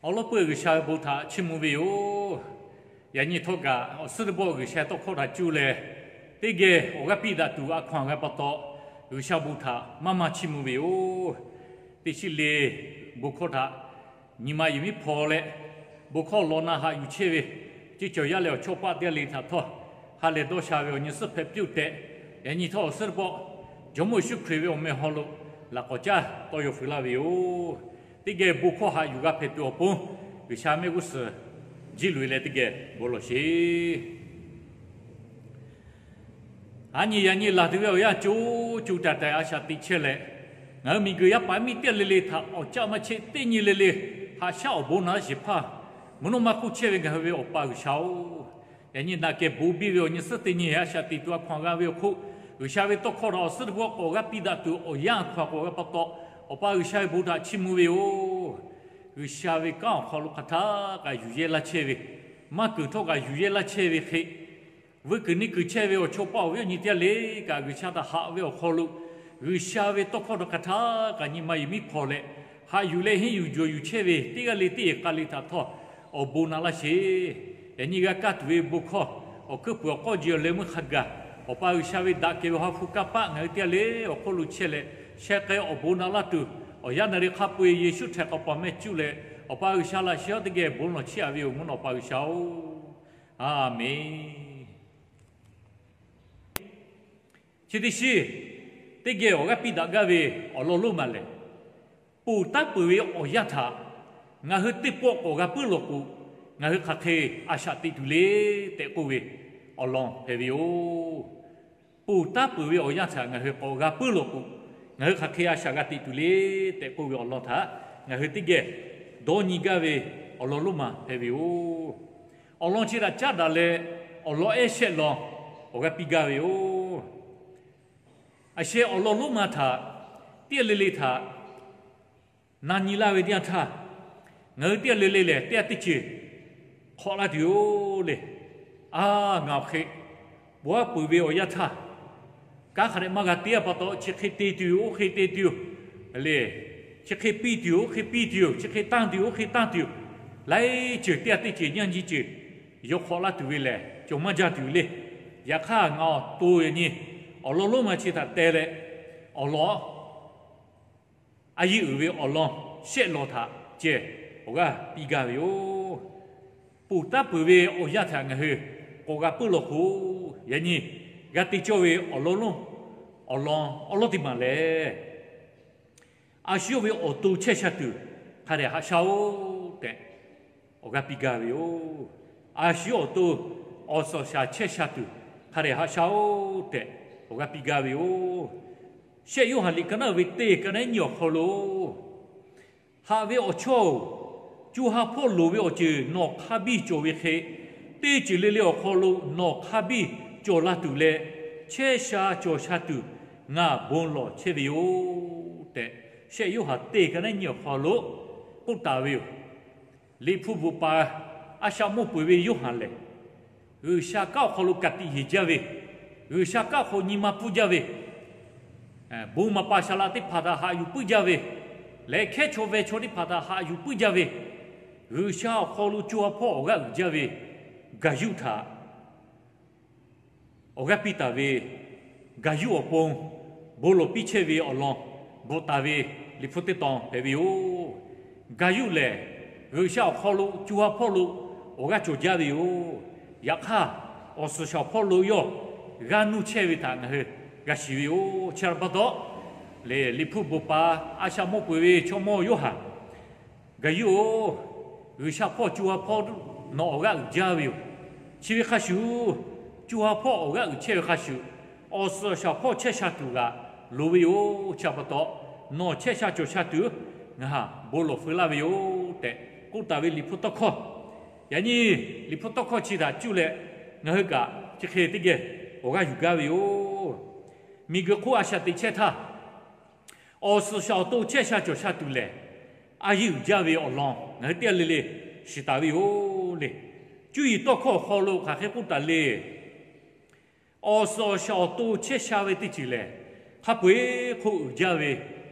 Awˬ lawn peuˬ G'uiˬsha ve bon htaꞈ chiˇ mvuh ve yoˬ. Yaꞈ nyi htawˇ kaꞈ awˬ suhˉ teˇ pawˆ G'uiˬsha tawˇ hkawˇ htaꞈ cuˇ leh, teˇ geh awˬ g'aˇ piˇ daꞈ tuˬ a hkaw-anˬ g'a pa taw, G'uiˬsha bon htaꞈ maˇ maˇ chiˇ mvuh ve yoˬ. Teˇ shiˉ le bon hkawˇ htaꞈ nyi ma yehˬ miˉ hpaw leh, bon hkawˇ law na haꞈ yuˬ chehˇ ve ceˇ cawˬ yaˇ leh awˬ chawˇ paˆ teˇ g'aˇ le htaꞈ htawˇ, ha lehˬ dawˇ sha ve awˬ nyi suhˉ hpehꞈ piˇ-oˆ tehꞈ, yaꞈ nyi htawˇ awˬ suhˉ teˇ pawˆ Jawˇmawˇ Yeˍsuˆ Hkriꞈ ve awˬ meh haw lo laꞈ k'awꞈ caˇ tawˇ yaw feu laˇ ve yoˬ. Teˇ geh bon hkawˇ haꞈ yuˬ g'a hpehꞈ tuˬ awˬ pon, G'uiˬsha mehˆ g'uˇ suhˍ jiˇ loꞈ-e leh teˇ geh bon lawˬ sheˍ. Aˬ nyi yaꞈ nyi laˬ tuˬ ve awˬ yanˇ co co taiˍ taiˍ a shaꞈ teꞈ chehˇ leh, ngaˬ hui miˬguiˬ yaˇ paˍ miˇ teˇ g'aˇ le le htaꞈ awˬ caˆ maˇ chehˇ teˇ nyi le le haꞈ shaˉ awˬ bon na laˇ sheˍ hpaˇ, mvuhˇ naw ma hk'oˆ chehˇ ve ngaˬ hui ve Awˬ pa G'uiˬsha-oˬ, yaꞈ nyi naꞈ kehˬ bon biˇ ve awˬ nyi suhˉ teˇ nyi a shaꞈ teꞈ tuˬ a hkaw-anˬ g'a ve awˬ hk'oˆ, G'uiˬsha ve tawˇ hkawˇ htaꞈ awˬ suhˉ teˇ pawˆ k'awꞈ g'aˇ piˇ daꞈ tuˬ awˬ yanˇ a hkaw-anˬ k'awꞈ g'a pa taw, Awˬ pa G'uiˬsha ve bon htaꞈ chiˇ mvuh ve yoˬ. G'uiˬsha ve kanˉ awˬ hk'aw lo hk'aˬ htaˇ kaꞈ yuˬ yehˇ laˇ chehˇ ve, maˇ kuiˬ htawˇ kaꞈ yuˬ yehˇ laˇ chehˇ ve hk'e, vuiˇ kuiˬ neˇ kuiˬ chehˇ ve awˬ chawˇ paˆ awˬ viˉ awˬ nyi teˇ g'aˇ le kaꞈ G'uiˬsha htaꞈ haꞈ ve awˬ hk'aw lo, G'uiˬsha ve tawˇ hkawˇ htaꞈ hk'aˬ htaˇ kaꞈ nyi ma yehˬ miˉ hpaw leh, haꞈ yuˬ leh henˇ yuˬ jawˬ yuˬ chehˇ ve teˇ g'aˇ le teˇ g'aˇ k'a le htaꞈ htawˇ awˬ bon na laˇ sheˍ. Yaꞈ nyi g'a kaˇ tuˬ ve bon hkawˇ awˬ hkuiˉ puiˍ awˬ k'awˇ jeˬ awˬ leh meuˇ hk'a gaˬ, Awˬ pa G'uiˬsha ve daꞈ kehˬ ve ha hpu kanˇ paˆ ngaˬ hui teˇ g'aˇ le awˬ hk'oˆ lo chehˇ leh, sheh k'ai awˬ bon na laˇ tuˬ, awˬ yanˇ naˍ riˍ hk'a peu-eˬ Yeˍsuˆ Hkriꞈ k'awꞈ paˍ mehˆ cuˇ leh, Awˬ pa G'uiˬsha laꞈ sheh awˬ teˇ geh bon lawˬ chehˇ-a ve yoˬ, mvuhˇ naw Awˬ pa G'uiˬsha-oˬ, Aˍmenˍ. Chi teˇ shiˉ teˇ geh awˬ g'aˇ piˇ daꞈ gaˇ ve awˬ lawn lonˉ ma lehˬ, ponˬ taˉ peuˬ ve awˬ yanˇ htaꞈ ngaˬ hui teˇ pawˆ k'awꞈ g'a puiˉ lawˬ k'o, ngaˬ hui hk'aˬ hk'e a shaꞈ teꞈ tuˬ le tehꞈ k'oˆ ve awˬ lawn hpehꞈ ve yoˬ. Ponˬ taˉ peuˬ ve awˬ yanˇ htaꞈ ngaˬ hui k'awꞈ g'a puiˉ lawˬ k'o, ngaˬ hui hk'aˬ hk'e a shaꞈ g'a teꞈ tuˬ le tehꞈ k'oˆ ve awˬ lawn htaꞈ ngaˬ hui teˇ geh dawˇ nyi gaˇ ve awˬ lawn lonˉ ma hpehꞈ ve yoˬ. Awˬ lawn chi htaꞈ caˉ daꞈ leh, awˬ lawn ehˉ shehˆ lawn awˬ g'aˇ piˇ gaˇ ve yoˬ. A sheh awˬ lawn lonˉ ma htaꞈ teˇ g'aˇ le le htaꞈ na nyi laˇ ve teˇ yanˇ htaˇ, ngaˬ hui teˇ g'aˇ le le lehˬ teˇ g'aˇ teˇ ceuˬ hk'awꞈ laˇ tuˬ yoˬ le. A, ngaˬ awˬ hk'e ponˬ taˉ peuˬ ve awˬ yanˇ htaˇ, kanˉ hk'a dehꞈ maˇ g'a te-a pa taw, chi hk'e te tuˬ yoˬ, oˇ hk'e te tuˬ yoˬ le. Chi hk'e piˇ tuˬ yoˬ, oˇ hk'e piˇ tuˬ yoˬ, chi hk'e tanˇ tuˬ yoˬ, oˇ hk'e tanˇ tuˬ yoˬ. Laiˉ ceuˬ teˇ g'aˇ teˇ ceuˬ nyiˇ nyi ceuˬ yawˇ hk'awꞈ laˇ tuˬ ve lehˬ, cawˬ maˇ jaˇ tuˬ le. Yaꞈ hk'aˇ, ngaˬ awˬ to yaꞈ nyi awˬ lawn lonˉ ma chi htaꞈ teh leh, awˬ lawn a yiˇ uiˍ ve awˬ lawn shehˆ lawn htaꞈ ceh awˬ g'aˇ piˇ gaˇ ve yoˬ. Ponˬ taˉ peuˬ ve awˬ yanˇ htaꞈ ngaˬ hui k'awꞈ g'a puiˉ lawˬ k'o, yaꞈ nyi g'a te cawˇ ve awˬ lawn lonˉ awˬ lawn awˉ lawˉ teˇ maˬ lehˬ, a shu yawˇ ve awˬ to chehˇ sha tuˬ hk'a dehꞈ haꞈ shaˉ-oˆ tehꞈ awˬ g'aˇ piˇ gaˇ ve yoˬ. A shu yawˇ awˬ to awˬ suhˍ awˬ shaˍ chehˇ sha tuˬ hk'a dehꞈ haꞈ shaˉ-oˆ tehꞈ awˬ g'aˇ piˇ gaˇ ve yoˬ. Shehˆ Yoˇhanˬ liꞈ ka naˉ ve teˇ ka naˉ nyi awˬ hk'aw lo, Haꞈ ve awˬ chawˇ-oˬ, co ha hpawˇ loˍ ve awˬ ceuˬ nawˬ hk'a biˇ cawˬ ve hk'e, teˇ ceuˬ le le awˬ hk'aw lo nawˬ hk'a biˇ cawˬ la tuˬ leh, chehˇ sha cawˬ sha tuˬ ngaˬ bon lawˬ chehˇ ve yoˬ tehꞈ, Shehˆ Yoˇhanˬ teˇ ka naˉ nyi awˬ hk'aw lo k'oˆ taˍ ve yoˬ. Liꞈ hpu bvuhꞈ paˍ a shaꞈ mawˇ peuˬ ve Yoˇhanˬ lehˬ, G'uiˬsha kanˉ awˬ hk'aw lo ka tiꞈ yeˬ jaˇ ve, G'uiˬsha kanˉ hk'aw nyi ma pfuhˇ jaˇ ve, bon maˍ paˍ saˍ laꞈ teˇ hpaˍ htaꞈ haꞈ yuˬ puiˉ jaˇ ve, lehˬ hkehˉ chaw veh chaw teˇ hpaˍ htaꞈ haꞈ yuˬ puiˉ jaˇ ve, G'uiˬsha awˬ hk'aw lo co ha hpawˇ awˬ g'aˇ uiˍ jaˇ ve Gaˍyuˆ htaꞈ awˬ g'aˇ piˇ taˍ ve, Gaˍyuˆ awˬ pon bon lawˬ piˇ chehˇ ve awˬ lawn bvuhꞈ taˍ ve liꞈ hpu teˇ tawn hpehꞈ ve yoˬ. Gaˍyuˆ lehˬ, G'uiˬsha awˬ hk'aw lo co ha hpawˇ lo awˬ g'aˇ cawˬ jaˇ ve yoˬ. Yaꞈ hk'aˇ, awˬ suhˍ shaˍ hpawˇ lo yawˇ g'aˇ nuˇ chehˇ ve htaꞈ ngaˬ hui g'a shiˍ ve yoˬ. Chi htaꞈ pa taw, lehˬ liꞈ hpu bvuhꞈ paˍ a shaꞈ mawˇ peuˬ ve chaw mawˇ Yoˇhanˬ, Gaˍyuˆ-oˬ, G'uiˬsha hpawˇ co ha hpawˇ nawˬ awˬ g'aˇ uiˍ jaˇ ve yoˬ. Chi ve hk'a shuˍ, co ha hpawˇ awˬ g'aˇ uiˍ chehˇ ve hk'a shuˍ, awˬ suhˍ awˬ shaˍ hpawˇ chehˇ sha tuˬ g'aꞈ loˍ ve yoˬ. Chi htaꞈ pa taw, nawˬ chehˇ sha cawˬ sha tuˬ ngaˬ bon lawˬ feu laˇ ve yoˬ tehꞈ k'oˆ taˍ ve liꞈ hpu tawˇ hkawˇ, yaꞈ nyi liꞈ hpu tawˇ hkawˇ chi htaꞈ cuˇ leh ngaˬ hui kaꞈ chi hk'e teˇ geh awˬ g'aˇ yuˬ gaˇ ve yoˬ. Miˬguiˬ hk'oˆ a shaꞈ teꞈ chehˇ htaˇ, awˬ suhˍ shaˍ awˬ to chehˇ sha cawˬ sha tuˬ lehˬ, a yiˇ uiˍ jaˇ ve awˬ lawn ngaˬ hui teˇ g'aˇ le le shiˍ taˍ ve yoˬ le. Cuˇ yiˍ tawˇ hkawˇ awˬ hk'aw lo hk'aˬ hk'e k'oˆ taˍ le. Awˬ suhˍ awˬ shaˍ awˬ to chehˇ sha ve teˇ ceuˬ lehˬ, hk'a peu-eˬ hk'oˆ uiˍ jaˇ ve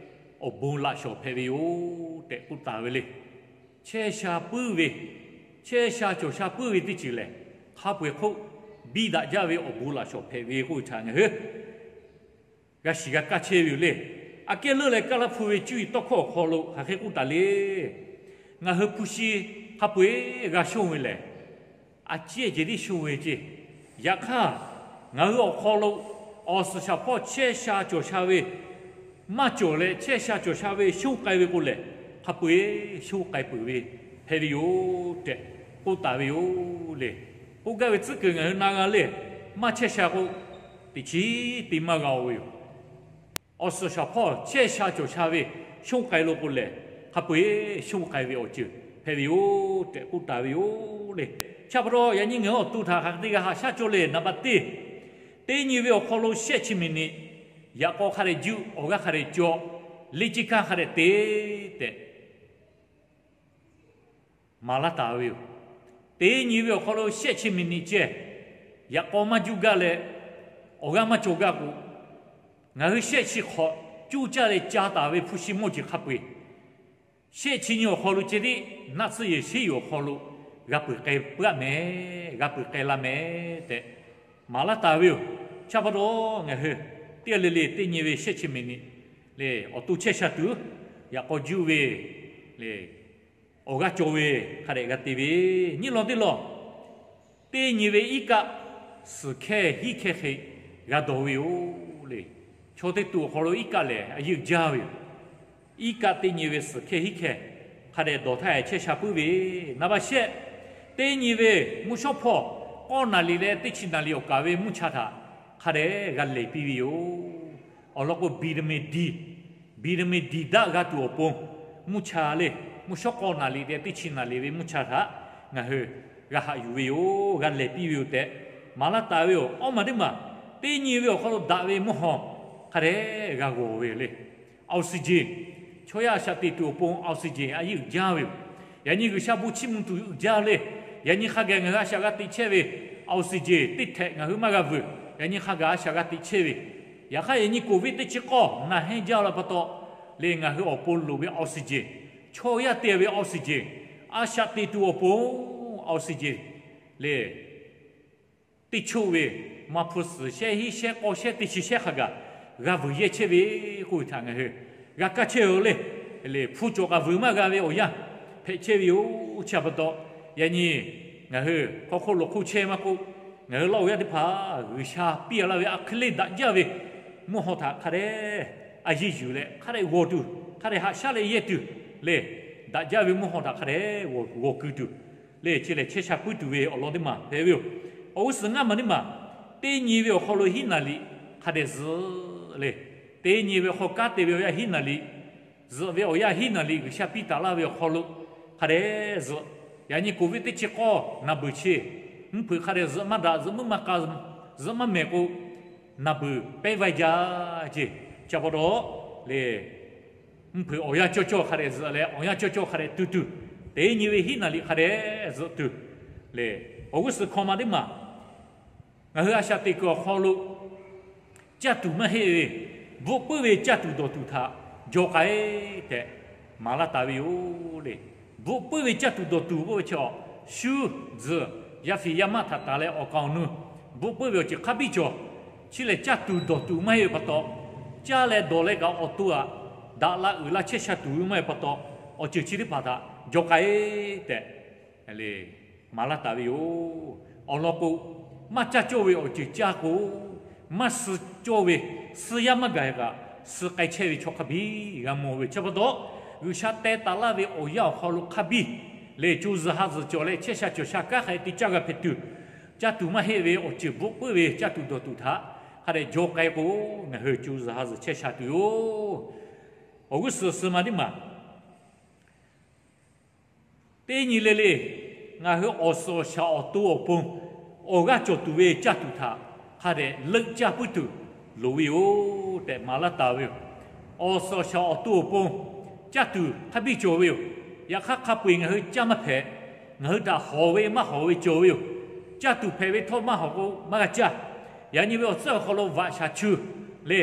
awˬ bon laꞈ shawˍ hpehꞈ ve yoˬ tehꞈ k'oˆ taˍ ve le. chehˇ sha puiˉ ve, chehˇ sha cawˬ sha puiˉ ve teˇ ceuˬ lehˬ, hk'a peu-eˬ hk'oˆ biˇ daꞈ jaˇ ve awˬ bon laꞈ shawˍ hpehꞈ ve k'oˆ ve htaꞈ ngaˬ hui g'a shiˍ g'a kaˇ chehˇ ve yoˬ le. Aꞈ kehˉ leuˉ leh Kaˇ laˇ hpu ve cuˇ yiˍ tawˇ hkawˇ awˬ hk'aw lo hk'aˬ hk'e k'oˆ taˍ le. Ngaˬ hui hpu shi hk'a peu-eˬ g'a shonˇ ve lehˬ, a ciˉ ceh tiˉ shonˇ ve ceˇ. Yaꞈ hk'aˇ, ngaˬ hui awˬ hk'aw lo awˬ suhˍ shaˍ hpawˇ chehˇ sha cawˬ sha ve maˇ cawˬ leh, chehˇ sha cawˬ sha ve shonˇ k'ai ve k'o lehˬ, hk'a peu-eˬ shonˇ k'ai peuˬ ve hpehꞈ ve yoˬ tehꞈ k'oˆ taˍ ve yoˬ le. K'oˆ gaˇ ve tcuhˉ kuiˬ ngaˬ hui na g'a le. Maˇ chehˇ sha k'o, teꞈ chiˉ te maˇ g'a-oˬ ve yoˬ. Awˬ suhˍ shaˍ hpawˇ chehˇ sha cawˬ sha ve shonˇ k'ai lo k'o lehˬ, hk'a peu-eˬ shonˇ k'ai ve awˬ ceuˬ hpehꞈ ve yoˬ tehꞈ k'oˆ taˍ ve yoˬ le. Chi pa taw, yaꞈ nyi ngaˬ hui awˬ to htaꞈ hk'aˬ hk'e te g'a haꞈ shaˉ cawˇ le. Naˍ baˬ teˇ, teˇ nyi ve awˬ hk'aw lo shehˆ chi miˬ niꞈ, yaꞈ k'aw hk'a dehꞈ juˆ, awˬ g'aˇ hk'a dehꞈ cawˬ, leˇ ciˇ hkanˇ hk'a dehꞈ te tehꞈ maˍ laˇ taˍ ve yoˬ. Teˇ nyi ve awˬ hk'aw lo shehˆ chi miˬ niꞈ ceh, yaꞈ k'aw maˇ juˆ gaˇ leh, awˬ g'aˇ maˇ cawˬ gaˇ k'o, ngaˬ hui shehˆ chi hk'awꞈ cuˇ caˇ leh ca taˍ ve hpu shi mawˇ jeˬ hk'a peu-eˬ, shehˆ chi nyi awˬ hk'aw lo ceh tiˉ naˆ tsuhˇ yehˬ sheˉ yoˬ awˬ hk'aw lo g'a peuˬ k'ai puiˉ-aˆ mehˍ, g'a peuˬ k'ai laˇ mehˍ tehꞈ maˍ laˇ taˍ ve yoˬ. Chi pa taw, ngaˬ hui teˇ g'aˇ le le teˇ nyi ve shehˆ chi miˬ niꞈ le awˬ to chehˇ sha tuˬ, yaꞈ k'aw juˆ ve le awˬ g'aˇ cawˬ ve hk'a dehꞈ g'a te ve, nyiˇ lawn teˇ lawn, teˇ nyi ve iˉ kaˆ suhˍ hkehˇ hiˉ hkehˇ hk'e g'a dawˬ ve yoˬ le. Chaw teˇ to awˬ hk'aw lo iˉ kaˆ lehˬ a yeˇ uiˍ jaˇ ve yoˬ. Iˉ kaˆ teˇ nyi ve suhˍ hkehˇ hiˉ hkehˇ hk'a dehꞈ dawˬ htaˇ chehˇ sha puiˉ ve, naˍ baˬ shehˆ, teˇ nyi ve mvuhˇ shawˉ hpawˇ k'awˇ naˍ liꞈ leh teˇ chi naˍ liꞈ awˬ kaˍ ve mvuhˇ cha htaꞈ hk'a dehꞈ g'a lehˬ piˇ ve yoˬ. Awˬ lawn k'o, vitamin D, vitamin D daꞈ g'a tuˬ awˬ pon mvuhˇ cha le, mvuhˇ shawˉ k'awˇ naˍ liꞈ leh teˇ chi naˍ liꞈ ve mvuhˇ cha htaꞈ ngaˬ hui g'a haꞈ yuˬ ve yoˬ, g'a lehˬ piˇ ve yoˬ tehꞈ maˍ laˇ taˍ ve yoˬ. Awˇ maˬ teˇ maˬ, teˇ nyi ve awˬ hk'aw lo daꞈ ve mvuhˇ haw hk'a dehꞈ g'a g'awˬ ve le. Oxygen, chaw yaˇ a shaꞈ teꞈ tuˬ awˬ pon oxygen a yeˇ uiˍ jaˇ ve yoˬ. Yaꞈ nyi G'uiˬsha bon chiˇ mvuh tuˬ uiˍ jaˇ le. Yaꞈ nyi hk'a gaˬ ngaˬ hui a shaꞈ g'a teꞈ chehˇ ve oxygen teˇ htehꞈ ngaˬ hui maˇ g'a vuiˬ. Yaꞈ nyi hk'a gaˬ a shaꞈ g'a teꞈ chehˇ ve, yaꞈ hk'aˇ yaꞈ nyi covid teˇ chi k'awˇ na hehnˇ jaˇ la pa taw le, ngaˬ hui awˬ pon loˍ ve oxygen, chaw yaˇ te ve oxygen, a shaꞈ teꞈ tuˬ awˬ pon oxygen le, teˇ choˆ ve maˇ hpu suhˍ shehˆ hiˉ shehˆ k'awˇ shehˆ teˇ chi shehˆ hk'a gaˬ g'a vuiˬ yehˇ chehˇ ve k'oˆ ve htaꞈ ngaˬ hui g'a kaˇ chehˇ-oˬ le. Le hpu cawˬ kaꞈ vuiˬ maˇ g'a ve awˬ yanˇ hpehꞈ chehˇ ve yoˬ. Chi pa taw, yaꞈ nyi ngaˬ hui hk'aw hk'oˆ lo hk'oˆ chehˇ maˇ k'oˆ, ngaˬ hui laˇ awˬ yanˇ teˇ hpaˍ G'uiˬsha piˇ laˇ ve a hk'e le daꞈ jaˇ ve mvuhˇ haw htaꞈ hk'a dehꞈ a yeˇ yuˬ leh hk'a dehꞈ g'awˬ tuˬ, hk'a dehꞈ haꞈ shaˉ leh yehˇ tuˬ le, daꞈ jaˇ ve mvuhˇ haw htaꞈ hk'a dehꞈ g'awˬ ku tuˬ le, chi lehˬ chehˇ sha puiˉ tuˬ ve awˬ lawn teˇ maˬ hpehꞈ ve yoˬ. Awˬ g'uˇ suhˍ ngaˇ maˬ teˇ maˬ, teˇ nyi ve awˬ hk'aw lo hiˉ naˍ liꞈ hk'a dehꞈ zuhꞈ le. Teˇ nyi ve awˬ hk'aw kanˉ te ve awˬ yanˇ hiˉ naˍ liꞈ zuhꞈ ve awˬ yanˇ hiˉ naˍ liꞈ G'uiˬsha piˇ taˍ laˇ ve awˬ hk'aw lo hk'a dehꞈ zuhꞈ. Yaꞈ nyi covid teˇ chi k'awˇ naˍ beuˬ chi mvuhˇ hpeuꞈ hk'a dehꞈ zuhꞈ maˇ daꞈ, zuhꞈ mvuhˇ maˇ k'a, zuhꞈ maˇ mehˍ k'o, naˍ beuˬ pehˉ vaiˇ jaˇ ceˇ. Chi pa taw le, mvuhˇ hpeuꞈ awˬ yanˇ cawˇ cawˇ hk'a dehꞈ zuhꞈ leh awˬ yanˇ cawˇ cawˇ hk'a dehꞈ tu tuˬ, teˇ nyi ve hiˉ naˍ liꞈ hk'a dehꞈ zuhꞈ tuˬ le. Awˬ g'uˇ suhˍ hkawꞈ ma teˇ maˬ, ngaˬ hui a shaꞈ teꞈ kuiˬ awˬ hk'aw lo caˇ tuˬ maˇ heˆ ve, bvuhꞈ puiˉ ve caˇ tuˬ dawˬ tuˬ htaꞈ jaw k'ai tehꞈ maˍ laˇ taˍ ve yoˬ le. Bvuhꞈ puiˉ ve caˇ tuˬ dawˬ tuˬ k'oˆ ve chi awˬ, shuˉ, tzuhˬ, yaˇ fiˍ yaˇ maˇ htaꞈ taˍ leh awˬ kaˍ awˬ nu bvuhꞈ puiˉ ve awˬ ceuˬ hk'a biˇ cawˬ. Chi lehˬ caˇ tuˬ dawˬ tuˬ maˇ heˆ ve pa taw, caˇ leh dawˬ leh kaꞈ awˬ to aꞈ daꞈ la uiˍ la chehˇ sha tuˬ ve maˇ heˆ pa taw, awˬ ceuˬ chi teˇ hpaˍ htaꞈ jaw k'ai tehꞈ le maˍ laˇ taˍ ve yoˬ. Awˬ lawn k'o, maˇ caˇ cawˇ ve awˬ ceuˬ caˇ k'o, maˇ suh cawˇ ve, suh yaˇ maˇ gaˬ kaꞈ suh k'ai chehˇ ve chaw hk'a biˇ g'a mawˬ ve chi pa taw, G'uiˬsha teh taˍ laˇ ve awˬ yanˇ awˬ hk'aw lo hk'a biˇ le co zuhˬ ha zuhˬ cawˬ leh chehˇ sha cawˬ sha kanˉ hk'a te caˇ g'a hpehꞈ tuˬ, caˇ tuˬ maˇ heˆ ve awˬ ceuˬ bvuhꞈ puiˉ ve caˇ tuˬ dawˬ tuˬ htaꞈ hk'a dehꞈ jaw k'ai k'o, ngaˬ hui co zuhˬ ha zuhˬ chehˇ sha tuˬ yoˬ. Awˬ g'uˇ suhˍ suhˍ ma teˇ maˬ, teˇ nyi le le, ngaˬ hui awˬ suhˍ awˬ shaˍ awˬ to awˬ pon awˬ g'aˇ cawˬ tuˬ ve caˇ tuˬ htaꞈ hk'a dehꞈ leuˆ caˇ puiˉ tuˬ loˍ ve yoˬ tehꞈ maˍ laˇ taˍ ve yoˬ. Awˬ suhˍ awˬ shaˍ awˬ to awˬ pon caˇ tuˬ hk'a biˇ cawˬ ve yoˬ. Yaꞈ hk'aˇ hk'a peu-eˬ ngaˬ hui caˇ maˇ hpehꞈ. Ngaˬ hui htaꞈ hawˍ ve maˇ hawˍ ve cawˬ ve yoˬ. Caˇ tuˬ hpehꞈ ve htawˇ maˇ hawˍ k'o maˇ g'a caˇ. Yaꞈ nyi ve awˬ tcuhˉ awˬ hk'aw lo vaꞈ shaˍ chu le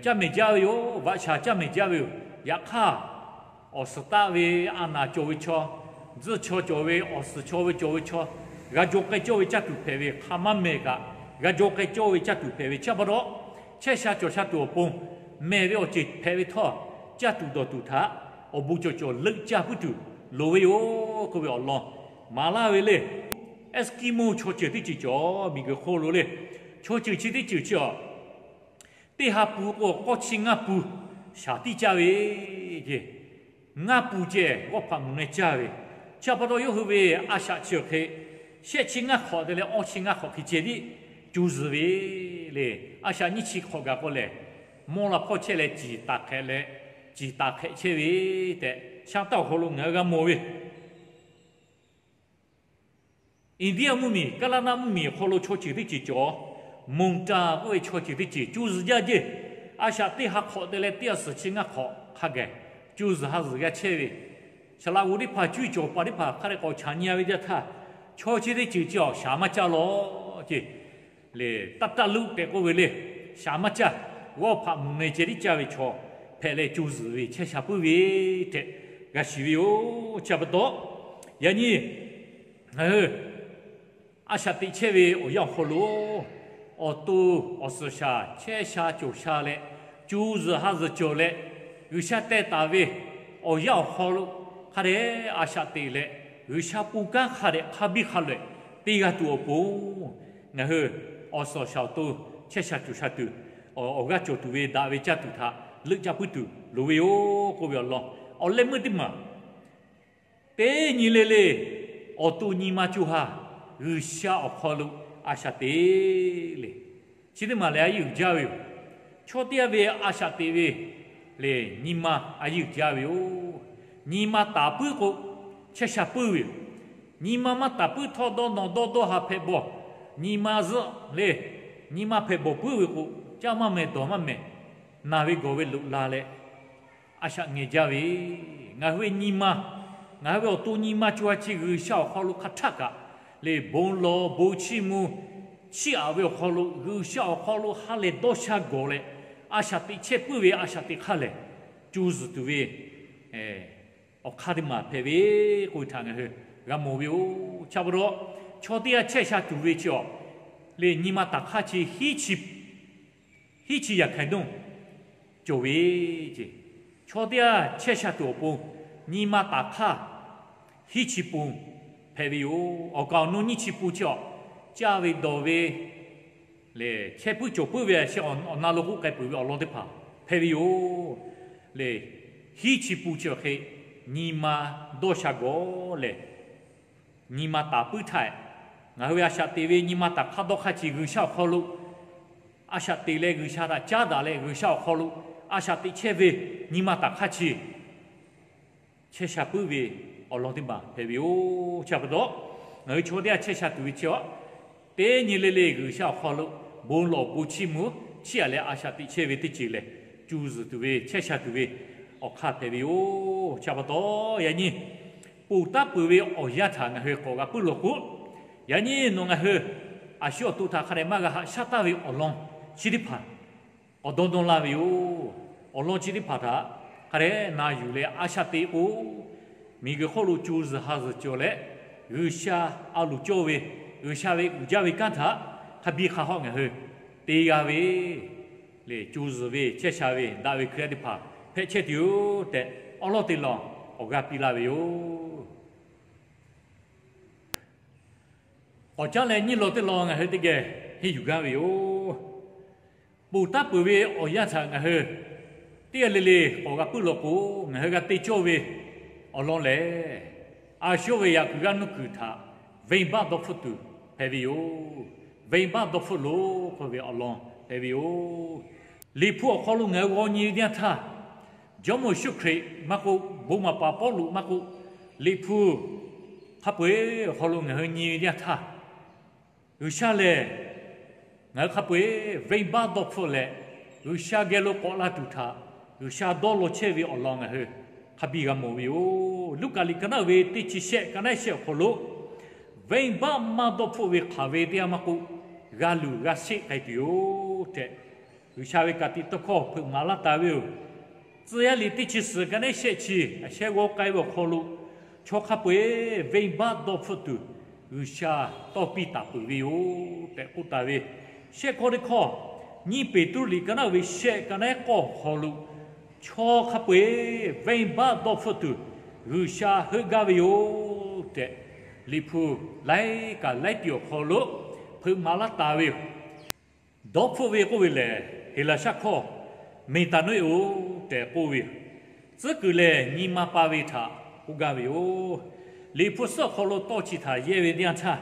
caˇ mehˍ jaˇ ve yoˬ. Vaꞈ shaˍ caˇ mehˍ jaˇ ve yoˬ. Yaꞈ hk'aˇ awˬ suhˍ taˆ ve a naˍ cawˬ ve chaw, tzuhˇ chaw cawˬ ve, awˬ suhˍ chaw ve cawˬ ve chaw, g'a jaw k'ai cawˇ ve caˇ tuˬ hpehꞈ ve hk'a maˇ mehˍ kaꞈ, g'a jaw k'ai cawˇ ve caˇ tuˬ hpehꞈ ve chi pa taw, chehˇ sha cawˬ sha tuˬ awˬ pon mehˍ ve awˬ ceuˬ hpehꞈ ve htawˇ, caˇ tuˬ dawˬ tuˬ htaꞈ awˬ bon cawˬ cawˬ leuˆ caˇ puiˉ tuˬ loˍ ve yoˬ k'oˆ ve awˬ lawn maˍ laˇ ve le. Eskimo chaw ceuˬ teˇ ceuˬ cawˬ miˬguiˬ hk'oˆ lo le. Chaw ceuˬ chi teˇ ceuˬ chi a teˇ ha pun k'o k'awˇ chi ngaˇ pun shaˍ tiˉ caˇ ve ce. Ngaˇ pun ceh g'awˇ hpaꞈ mvuhˬ na caˇ ve. Chi pa taw yawˇ hui ve a shaꞈ chi awˬ hk'e, shehˆ chi ngaˇ hk'awꞈ te leh awˇ chi ngaˇ hk'awꞈ hk'e ceh tiˉ co zuhˬ ve le. A shaꞈ nyiˇ chi hk'awꞈ gaˬ k'o lehˬ, mawˇ la hpawˇ chehˇ leh ciˍ taˍ hk'ehꞈ leh, ciˍ taˍ hk'ehꞈ chehˇ ve tehꞈ shaˉ taˇ awˬ hk'aw lo ngaˬ hui g'a mawˬ ve. India mvuhˇmiˬ, Kaˇlaˇ naˆ mvuhˇmiˬ awˬ hk'aw lo chaw ceuˬ teˇ ceuˬ cawˬ, Mongta k'oˆ ve chaw ceuˬ teˇ ceuˬ co zuhˬ jaˇ jeˇ. A shaꞈ teˇ ha hk'awꞈ te leh teˇ ha suhˍ chi ngaˇ hk'awꞈ hk'a gaˬ co zuhˬ ha zuhˬ g'a chehˇ ve. Saˍ laꞈ g'oˍ teˇ hpaˍ cuˇ yiˍ cawˬ paˍ teˇ hpaˍ hk'a dehꞈ k'awꞈ chaꞈ nyi a ve teˇ htaˇ, chaw chi teˇ ceuˬ chi awˬ shaˍ maˇ caˇ lawˬ ce. Le, taˇ taˇ luˆ tehꞈ k'oˆ ve le, shaˍ maˇ caˇ, g'awˇ hpaꞈ mvuhˬ na ceh tiˉ caˇ ve chaw hpehꞈ leh co zuhˬ ve chehˇ sha puiˉ ve tehꞈ g'a shiˍ ve yoˬ. Chi pa taw, yaꞈ nyi ngaˬ hui a shaꞈ teꞈ chehˇ ve awˬ yanˇ awˬ hk'aw lo, awˬ to awˬ suhˍ shaˍ chehˇ sha cawˬ sha leh, co zuhˬ ha zuhˬ cawˬ leh, G'uiˬsha teh taˍ ve awˬ yanˇ awˬ hk'aw lo hk'a dehꞈ a shaꞈ teꞈ leh, G'uiˬsha pon kanˉ hk'a dehꞈ hk'a biˇ hk'a lehˬ te g'a tuˬ awˬ pon, ngaˬ hui awˬ suhˍ shaˍ awˬ to chehˇ sha cawˬ sha tuˬ, awˬ g'aˇ cawˬ tuˬ ve daꞈ ve caˇ tuˬ htaꞈ leuˆ caˇ puiˉ tuˬ loˍ ve yoˬ k'oˆ ve awˬ lawn, awˬ leh meuˇ teˇ maˬ teˇ nyi le le awˬ to nyi ma co ha G'uiˬsha awˬ hk'aw lo a shaꞈ teꞈ le. Chi teˇ maˬ lehˬ a yeˇ uiˍ jaˇ ve yoˬ. Chaw teˇ g'aˇ ve a shaꞈ teꞈ ve le, nyi ma a yeˇ uiˍ jaˇ ve yoˬ. Nyi ma taˍ puiˉ k'o, chehˇ sha puiˉ ve yoˬ. Nyi ma maˇ taˍ puiˉ htawˇ, dawˇ nawˬ dawˇ dawˇ ha hpehꞈ bawˬ, nyi ma zuhˆ le, nyi ma hpehꞈ bawˬ puiˉ ve k'o, caˇ maˇ mehˍ dawˬ maˇ mehˍ, naˬ ve gawˬ ve loꞈ la leh a shaꞈ ngeh jaˇ ve, ngaˬ hui ve nyi ma, ngaˬ hui ve awˬ to nyi ma co ha chi G'uiˬsha awˬ hk'aw lo hk'a htaˆ kaꞈ le, bon lawˬ bon chiˇ mvuh chiˇ aꞈ ve awˬ hk'aw lo G'uiˬsha awˬ hk'aw lo ha lehˬ dawˇ sha gawˬ leh, a shaꞈ teꞈ chehˇ puiˉ ve a shaꞈ teꞈ hk'aˇ lehˬ, co zuhˬ tuˬ ve awˬ hk'aˇ teˇ maˬ hpehꞈ ve k'oˆ ve htaꞈ ngaˬ hui g'a mawˬ ve yoˬ. Chi pa taw, chaw teˇ g'aˇ chehˇ sha tuˬ ve chi awˬ le, nyi ma taˍ hk'aˇ chi hiˉ chi yaꞈ hk'aˬ nawˇ cawˬ ve ce. Chaw teˇ g'aˇ chehˇ sha tuˬ awˬ pon nyi ma taˍ hk'aˇ hiˉ chi pun hpehꞈ ve yoˬ. Awˬ kaˍ awˬ nu nyiˇ chi pun chi awˬ, caˇ ve dawˬ ve le, chehˇ puiˉ cawˬ puiˉ ve a sheh awˬ na lo k'oˆ k'ai peuˬ ve awˬ lawn teˇ hpaˍ hpehꞈ ve yoˬ. Le, hiˉ chi pun chi awˬ hk'e nyi ma dawˇ sha gawˬ lehˬ, nyi ma taˍ puiˉ htaˇ, ngaˬ hui ve a shaꞈ teꞈ ve nyi ma taˍ hk'aˇ dawˇ hk'aˇ chi G'uiˬsha awˬ hk'aw lo a shaꞈ teꞈ leh G'uiˬsha htaꞈ caˉ daꞈ leh G'uiˬsha awˬ hk'aw lo a shaꞈ teꞈ chehˇ ve nyi ma taˍ hk'aˇ chi chehˇ sha puiˉ ve awˬ lawn teˇ maˬ hpehꞈ ve yoˬ. Chi pa taw, ngaˬ hui chaw teˇ g'aˇ chehˇ sha tuˬ ve chi awˬ, teˇ nyi le le G'uiˬsha awˬ hk'aw lo bon lawˬ bon chiˇ mvuh chiˇ aꞈ leh a shaꞈ teꞈ chehˇ ve teˇ ceuˬ lehˬ, co zuhˬ tuˬ ve chehˇ sha tuˬ ve awˬ hk'aˇ hpehꞈ ve yoˬ. Chi pa taw, yaꞈ nyi ponˬ taˉ peuˬ ve awˬ yanˇ htaꞈ ngaˬ hui k'awꞈ g'a puiˉ lawˬ k'o, yaꞈ nyi nawˬ ngaˬ hui a shu awˬ to htaꞈ hk'a dehꞈ maˇ g'a haꞈ shaˉ taˍ ve awˬ lawn chi teˇ hpaˍ k'awꞈ dawˇ dawˇ laˇ ve yoˬ. Awˬ lawn chi teˇ hpaˍ htaꞈ hk'a dehꞈ na yuˬ leh a shaꞈ teꞈ k'o, miˬguiˬ hk'oˆ lo co zuhˬ ha zuhˬ cawˬ leh, G'uiˬsha a loˍ cawˇ ve, G'uiˬsha ve uiˍ jaˇ ve kanˉ htaꞈ hk'a biˇ hk'a hawˆ ngaˬ hui te g'a ve le, co zuhˬ ve chehˇ sha ve daꞈ ve Hkriꞈ yaˇ teˇ hpaˍ hpehꞈ chehˇ tuˬ yoˬ tehꞈ, awˉ lawˉ te lawˬ awˬ g'aˇ piˇ laˇ ve yoˬ. K'awꞈ caˉ leh nyiˇ law teˇ law ngaˬ hui teˇ geh henˇ yuˬ gaˇ ve yoˬ. Ponˬ taˉ peuˬ ve awˬ yanˇ htaꞈ ngaˬ hui teˇ g'aˇ le le k'awꞈ g'a puiˉ lawˬ k'o, ngaˬ hui g'a te cawˇ ve awˬ lawn lehˬ, a shu ve yaꞈ kuiˬ g'aˇ nuˇ kuiˬ htaꞈ venˇbaˆ dawˇ hpfuhˆ tuˬ hpehꞈ ve yoˬ. Venˇbaˆ dawˇ hpfuhˆ loˬ k'oˆ ve awˬ lawn hpehꞈ ve yoˬ. Liꞈ hpu awˬ hk'aw lo ngaˬ hui g'aw nyi ve teˇ yanˇ htaˇ, Jawˇmawˇ Yeˍsuˆ Hkriꞈ maˇ k'oˆ, bon maˍ paˍ Pawˇluꞈ maˇ k'oˆ, Liꞈ hpu hk'a peu-eˬ awˬ hk'aw lo ngaˬ hui nyi ve teˇ yanˇ htaˇ, G'uiˬsha lehˬ ngaˬ hui hk'a peu-eˬ venˇbaˆ dawˇ hpfuhˆ leh, G'uiˬsha geh lo k'awꞈ la tuˬ htaꞈ G'uiˬsha dawˇ law chehˇ ve awˬ lawn ngaˬ hui hk'a biˇ g'a mawˬ ve yoˬ. Luˉkaꞈ liꞈ ka naˉ ve teˇ chi shehˆ, ka naˉ shehˆ awˬ hk'aw lo, venˇbaˆ maˇ dawˇ hpfuhˆ ve hk'aˬ ve teˇ g'aˇ maˇ k'oˆ, g'a luˬ g'a sheˆ k'ai tuˬ yoˬ tehꞈ, G'uiˬsha ve ka tiꞈ tawˇ hkawˇ hpeuꞈ maˍ laˇ taˍ ve yoˬ. Tcuh yaˇ liꞈ teˇ chi suhˍ ka nehˉ shehˆ chi, a shehˆ g'awˇ k'ai ve awˬ hk'aw lo, chaw hk'a peu-eˬ venˇbaˆ dawˇ hpfuhˆ tuˬ G'uiˬsha tawˇ piˇ taˍ peuˬ ve yoˬ tehꞈ k'oˆ taˍ ve. Shehˆ hkawˇ teˇ hkawˇ, nyiˇ Peˍtruˆ liꞈ ka naˉ ve shehˆ ka nehˉ k'awˇ awˬ hk'aw lo, chaw hk'a peu-eˬ venˇbaˆ dawˇ hpfuhˆ tuˬ G'uiˬsha heuˆ gaˇ ve yoˬ tehꞈ, Liꞈ hpu laiˉ kaꞈ laiˉ tiꞈ awˬ hk'aw lo hpeuꞈ maˍ laˇ taˍ ve yoˬ. Dawˇ hpfuhˆ ve k'oˆ ve lehˬ, Heˍlaˍsaˆ hkawˇ metanoeo tehꞈ k'oˆ ve yoˬ. Tcuhˉ kuiˬ lehˬ, nyi ma pa ve htaꞈ k'oˆ gaˇ ve yoˬ. Liꞈ hpu suhˉ awˬ hk'aw lo tawˇ chi htaꞈ yehˇ ve teˇ yanˇ htaˇ,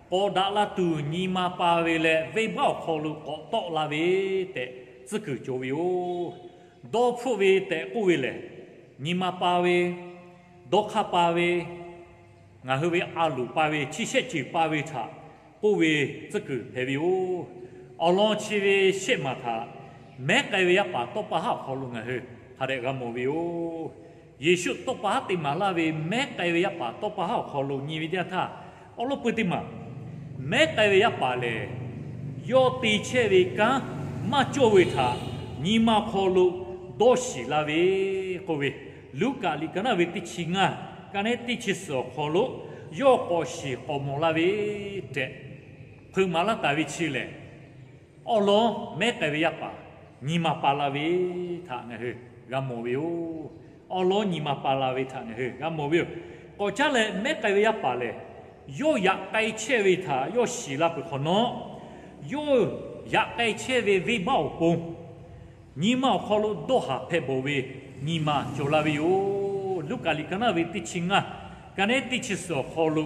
k'awꞈ daꞈ la tuˬ nyi ma pa ve leh, venˇbaˆ awˬ hk'aw lo k'awꞈ tawˆ la ve tehꞈ tcuhˉ kuiˬ cawˬ ve yoˬ. Dawˇ hpfuhˆ ve tehꞈ k'oˆ ve lehˬ, nyi ma pa ve, dawˇ hk'aˇ pa ve, ngaˬ hui ve a loˍ pa ve, chi shehˆ ceuˬ pa ve htaꞈ k'oˆ ve tcuhˉ kuiˬ hpehꞈ ve yoˬ. Awˬ lawn chi ve shehˆ maˬ htaꞈ mehˉ k'ai ve yaˇ paˍ tawˇ pa haˉ awˬ hk'aw lo ngaˬ hui hk'a dehꞈ g'a mawˬ ve yoˬ. Yeˍsuˆ tawˇ pa haˉ te maˍ laˇ ve mehˉ k'ai ve yaˇ paˍ tawˇ pa haˉ awˬ hk'aw lo nyi ve teˇ yanˇ htaˇ, awˉ lawˉ pui teˇ maˬ, mehˉ k'ai ve yaˇ paˍ lehˬ, yawˇ te chehˇ ve kanˉ maˇ cawˇ ve htaꞈ nyi ma hk'aw lo dawˇ shiˍ la ve k'oˆ ve, Luˉkaꞈ liꞈ ka naˉ ve teˇ chi ngaˇ, ka nehˉ teˇ chi suhˍ awˬ hk'aw lo yawˇ k'awꞈ shiˍ k'awꞈ mawˬ la ve tehꞈ hpeuꞈ maˍ laˇ taˍ ve chi lehˬ, awˉ lawˉ mehˉ k'ai ve yaˇ paˍ nyi ma pa la ve htaꞈ ngaˬ hui g'a mawˬ ve yoˬ. Awˉ lawˉ nyi ma pa la ve htaꞈ ngaˬ hui g'a mawˬ ve yoˬ. K'awꞈ caˉ leh, mehˉ k'ai ve yaˇ paˍ lehˬ, yawˇ yaꞈ k'ai chehˇ ve htaꞈ yawˇ shiˍ la peuˬ hk'awꞈ nawˉ, yawˇ yaꞈ k'ai chehˇ ve venˇbaˆ awˬ pon nyi ma awˬ hk'aw lo dawˇ haˍ hpehꞈ bawˬ ve nyi ma cawˬ la ve yoˬ. Luˉkaꞈ liꞈ ka naˉ ve teˇ chi ngaˇ, ka nehˉ teˇ chi suhˍ awˬ hk'aw lo,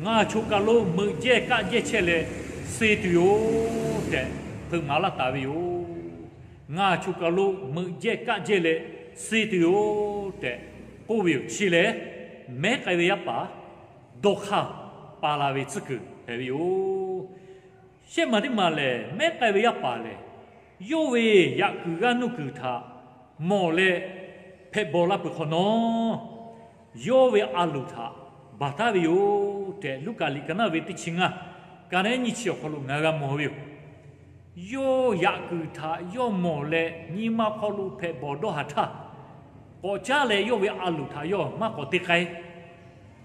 ngaˬ choˬ kaˬ lo meuꞈ jehˇ kaˆ jehˇ chehˇ leh suh tuˬ yoˬ tehꞈ hpeuꞈ maˍ laˇ taˍ ve yoˬ. Ngaˬ choˬ kaˬ lo meuꞈ jehˇ kaˆ jehˇ leh suh tuˬ yoˬ tehꞈ k'oˆ ve yoˬ. Chi lehˬ, mehˉ k'ai ve yaˇ paˍ dawˇ hk'aˇ pa la ve tcuhˉ kuiˬ hpehꞈ ve yoˬ. Shehˆ maˬ teˇ maˬ lehˬ, mehˉ k'ai ve yaˇ paˍ lehˬ, yawˇ ve yaꞈ kuiˬ g'aˇ nuˇ kuiˬ htaꞈ mawˬ leh hpehꞈ bawˬ la peuˬ hk'awꞈ nawˉ, yawˇ ve a loˍ htaꞈ baˬ taˉ ve yoˬ tehꞈ, Luˉkaꞈ liꞈ ka naˉ ve teˇ chi ngaˇ, ka nehˉ nyiˇ chi awˬ hk'aw lo ngaˬ hui g'a mawˬ ve yoˬ. Yawˇ yaꞈ kuiˬ htaꞈ yawˇ mawˬ leh nyi ma hk'aw lo hpehꞈ bawˬ dawˇ haˍ htaˇ, k'awꞈ caˉ leh yawˇ ve a loˍ htaꞈ yawˇ maˇ k'awꞈ te k'ai.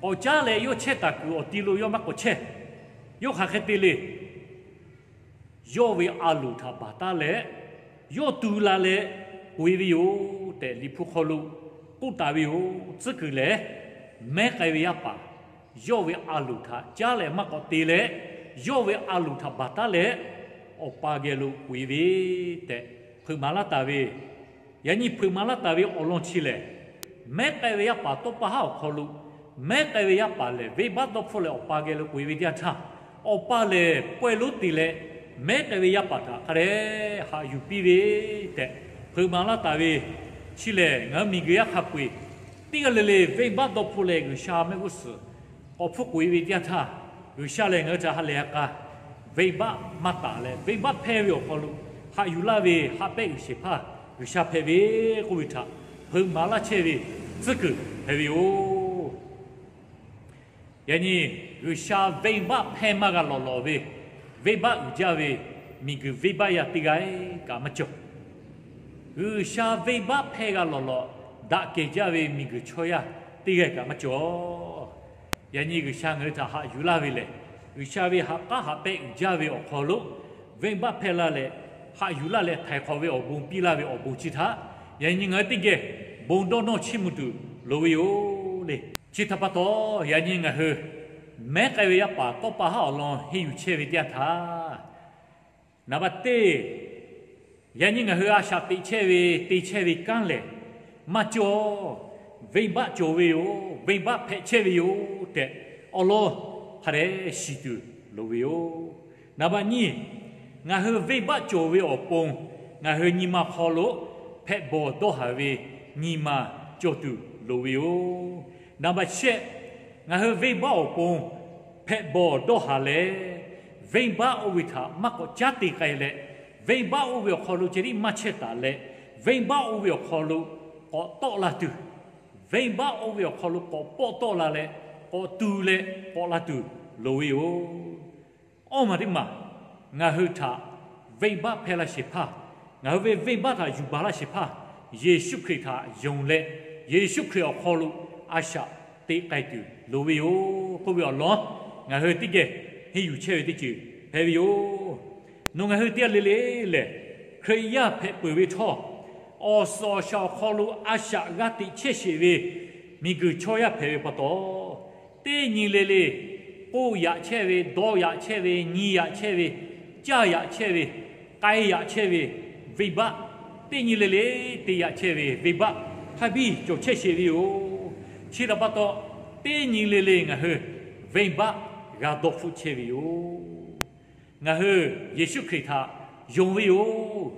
K'awꞈ caˉ leh yawˇ chehˇ taˍ kuiˬ awˬ ti lo yawˇ maˇ k'awꞈ chehˇ. Yawˇ hk'aˬ hk'e te le. Yawˇ ve a loˍ htaꞈ baˬ taˉ leh, yawˇ tu la leh k'oꞈ-e ve yoˬ tehꞈ, Liꞈ hpu hk'aw lo k'oˆ taˍ ve yoˬ. Tcuhˉ kuiˬ lehˬ, mehˉ k'ai ve yaˇ paˍ yawˇ ve a loˍ htaꞈ caˉ leh maˇ k'awꞈ te leh, yawˇ ve a loˍ htaꞈ baˬ taˉ leh, Awˬ pa geh lo k'oꞈ-e ve tehꞈ hpeuꞈ maˍ laˇ taˍ ve, yaꞈ nyi hpeuꞈ maˍ laˇ taˍ ve awˬ lawn chi lehˬ, mehˉ k'ai ve yaˇ paˍ tawˇ pa haˉ awˬ hk'aw lo, mehˉ k'ai ve yaˇ paˍ lehˬ, venˇbaˆ dawˇ hpfuhˆ leh Awˬ pa geh lo k'oꞈ-e ve teˇ yanˇ htaˇ, Awˬ pa lehˬ pawehˇ lonˉ te leh, mehˉ k'ai ve yaˇ paˍ htaꞈ hk'a dehꞈ haꞈ yuˬ piˇ ve tehꞈ hpeuꞈ maˍ laˇ taˍ ve, chi lehˬ ngaˬ hui miˬguiˬ yaˇ hk'a peu-eˬ teˇ g'aˇ le le venˇbaˆ dawˇ hpfuhˆ leh G'uiˬsha mehˆ g'uˇ suhˍ k'awꞈ hpfuhˆ k'oꞈ-e ve teˇ yanˇ htaˇ, G'uiˬsha lehˬ ngaˬ hui htaꞈ ha lehˬ ha k'a venˇbaˆ maˇ taˍ leh, venˇbaˆ hpehˇ ve awˬ hk'aw lo haꞈ yuˬ laˇ ve haꞈ pehˆ uiˍ shehˍ hpaˇ G'uiˬsha hpehꞈ ve k'oˆ ve htaꞈ hpeuꞈ maˍ laˇ chehˇ ve tcuhˉ kuiˬ hpehꞈ ve yoˬ. Yaꞈ nyi G'uiˬsha venˇbaˆ hpehˇ maˇ g'a lawˬ lawˬ ve, venˇbaˆ uiˍ jaˇ ve miˬguiˬ venˇbaˆ yaˇ teˇ g'aˇ kaꞈ maˇ cawˬ. G'uiˬsha venˇbaˆ hpehˇ g'a lawˬ lawˬ daꞈ kehˬ jaˇ ve miˬguiˬ chaw yaˇ teˇ g'aˇ kaꞈ maˇ cawˬ. Yaꞈ nyi G'uiˬsha ngaˬ hui htaꞈ haꞈ yuˬ laˇ ve lehˬ, G'uiˬsha ve haꞈ k'aˉ haꞈ pehˆ uiˍ jaˇ ve awˬ hk'aw lo venˇbaˆ hpehˇ laˇ leh, haꞈ yuˬ laˇ leh htaiˍ hk'awꞈ ve awˬ bon piˇ laˇ ve awˬ bon chi htaꞈ yaꞈ nyi ngaˬ hui teˇ geh bon dawˇ nawˇ chiˇ mvuh tuˬ loˍ ve yoˬ le. Chi htaꞈ pa taw, yaꞈ nyi ngaˬ hui mehˉ k'ai ve yaˇ paˍ tawˇ pa haˉ awˬ lawn henˇ yuˬ chehˇ ve teˇ yanˇ htaˇ, naˍ baˬ teˇ, yaꞈ nyi ngaˬ hui a shaꞈ teꞈ chehˇ ve te chehˇ ve kanˉ lehˬ, maˇ cawˬ, venˇbaˆ cawˬ ve yoˬ, venˇbaˆ hpehꞈ chehˇ ve yoˬ tehꞈ, awˬ lawn hk'a dehꞈ shiˍ tuˬ loˍ ve yoˬ. Naˍ baˬ nyiˇ, ngaˬ hui venˇbaˆ cawˬ ve awˬ pon ngaˬ hui nyi ma hk'aw lo hpehꞈ bawˬ dawˇ haˍ ve nyi ma cawˬ tuˬ loˍ ve yoˬ. Naˍ baˬ shehˆ, ngaˬ hui venˇbaˆ awˬ pon hpehꞈ bawˬ dawˇ haˍ leh, venˇbaˆ oˇ ve htaꞈ maˇ k'awꞈ caˉ te k'ai leh, venˇbaˆ oˇ ve awˬ hk'aw lo ceh tiˉ maˇ chehˇ taˍ leh, venˇbaˆ oˇ ve awˬ hk'aw lo k'awꞈ tawˆ la tuˬ, venˇbaˆ oˇ ve awˬ hk'aw lo k'awꞈ pawˆ tawˆ la leh, k'awꞈ tu leh k'awꞈ la tuˬ loˍ ve yoˬ. Awˇ maˬ teˇ maˬ, ngaˬ hui htaꞈ venˇbaˆ hpehˇ laˇ shehˍ hpaˇ, ngaˬ hui ve venˇbaˆ htaꞈ yuˬ baˬ laˇ shehˍ hpaˇ, Yeˍsuˆ Hkriꞈ htaꞈ yonˍ leh, Yeˍsuˆ Hkriꞈ awˬ hk'aw lo a shaꞈ teꞈ k'ai tuˬ loˍ ve yoˬ k'oˆ ve awˬ lawn, ngaˬ hui teˇ geh henˇ yuˬ chehˇ ve teˇ ceuˬ hpehꞈ ve yoˬ. Nawˬ ngaˬ hui teˇ g'aˇ le le lehˬ, Hkriꞈ yaˇ hpehꞈ peuˬ ve htawˇ, awˬ suhˍ awˬ shaˍ awˬ hk'aw lo a shaꞈ g'a teꞈ chehˇ sheˍ ve miˬguiˬ chaw yaˇ hpehꞈ ve pa taw, teˇ nyi le le k'oˆ yaꞈ chehˇ ve, dawˇ yaꞈ chehˇ ve, nyi yaꞈ chehˇ ve, caˇ yaꞈ chehˇ ve, k'ai yaꞈ chehˇ ve, venˇbaˆ teˇ nyi le le te yaꞈ chehˇ ve venˇbaˆ hk'a biˇ cawˬ chehˇ sheˍ ve yoˬ. Chi htaꞈ pa taw, teˇ nyi le le ngaˬ hui venˇbaˆ g'a dawˇ hpfuhˆ chehˇ ve yoˬ. Ngaˬ hui Yeˍsuˆ Hkriꞈ htaꞈ yonˍ ve yoˬ,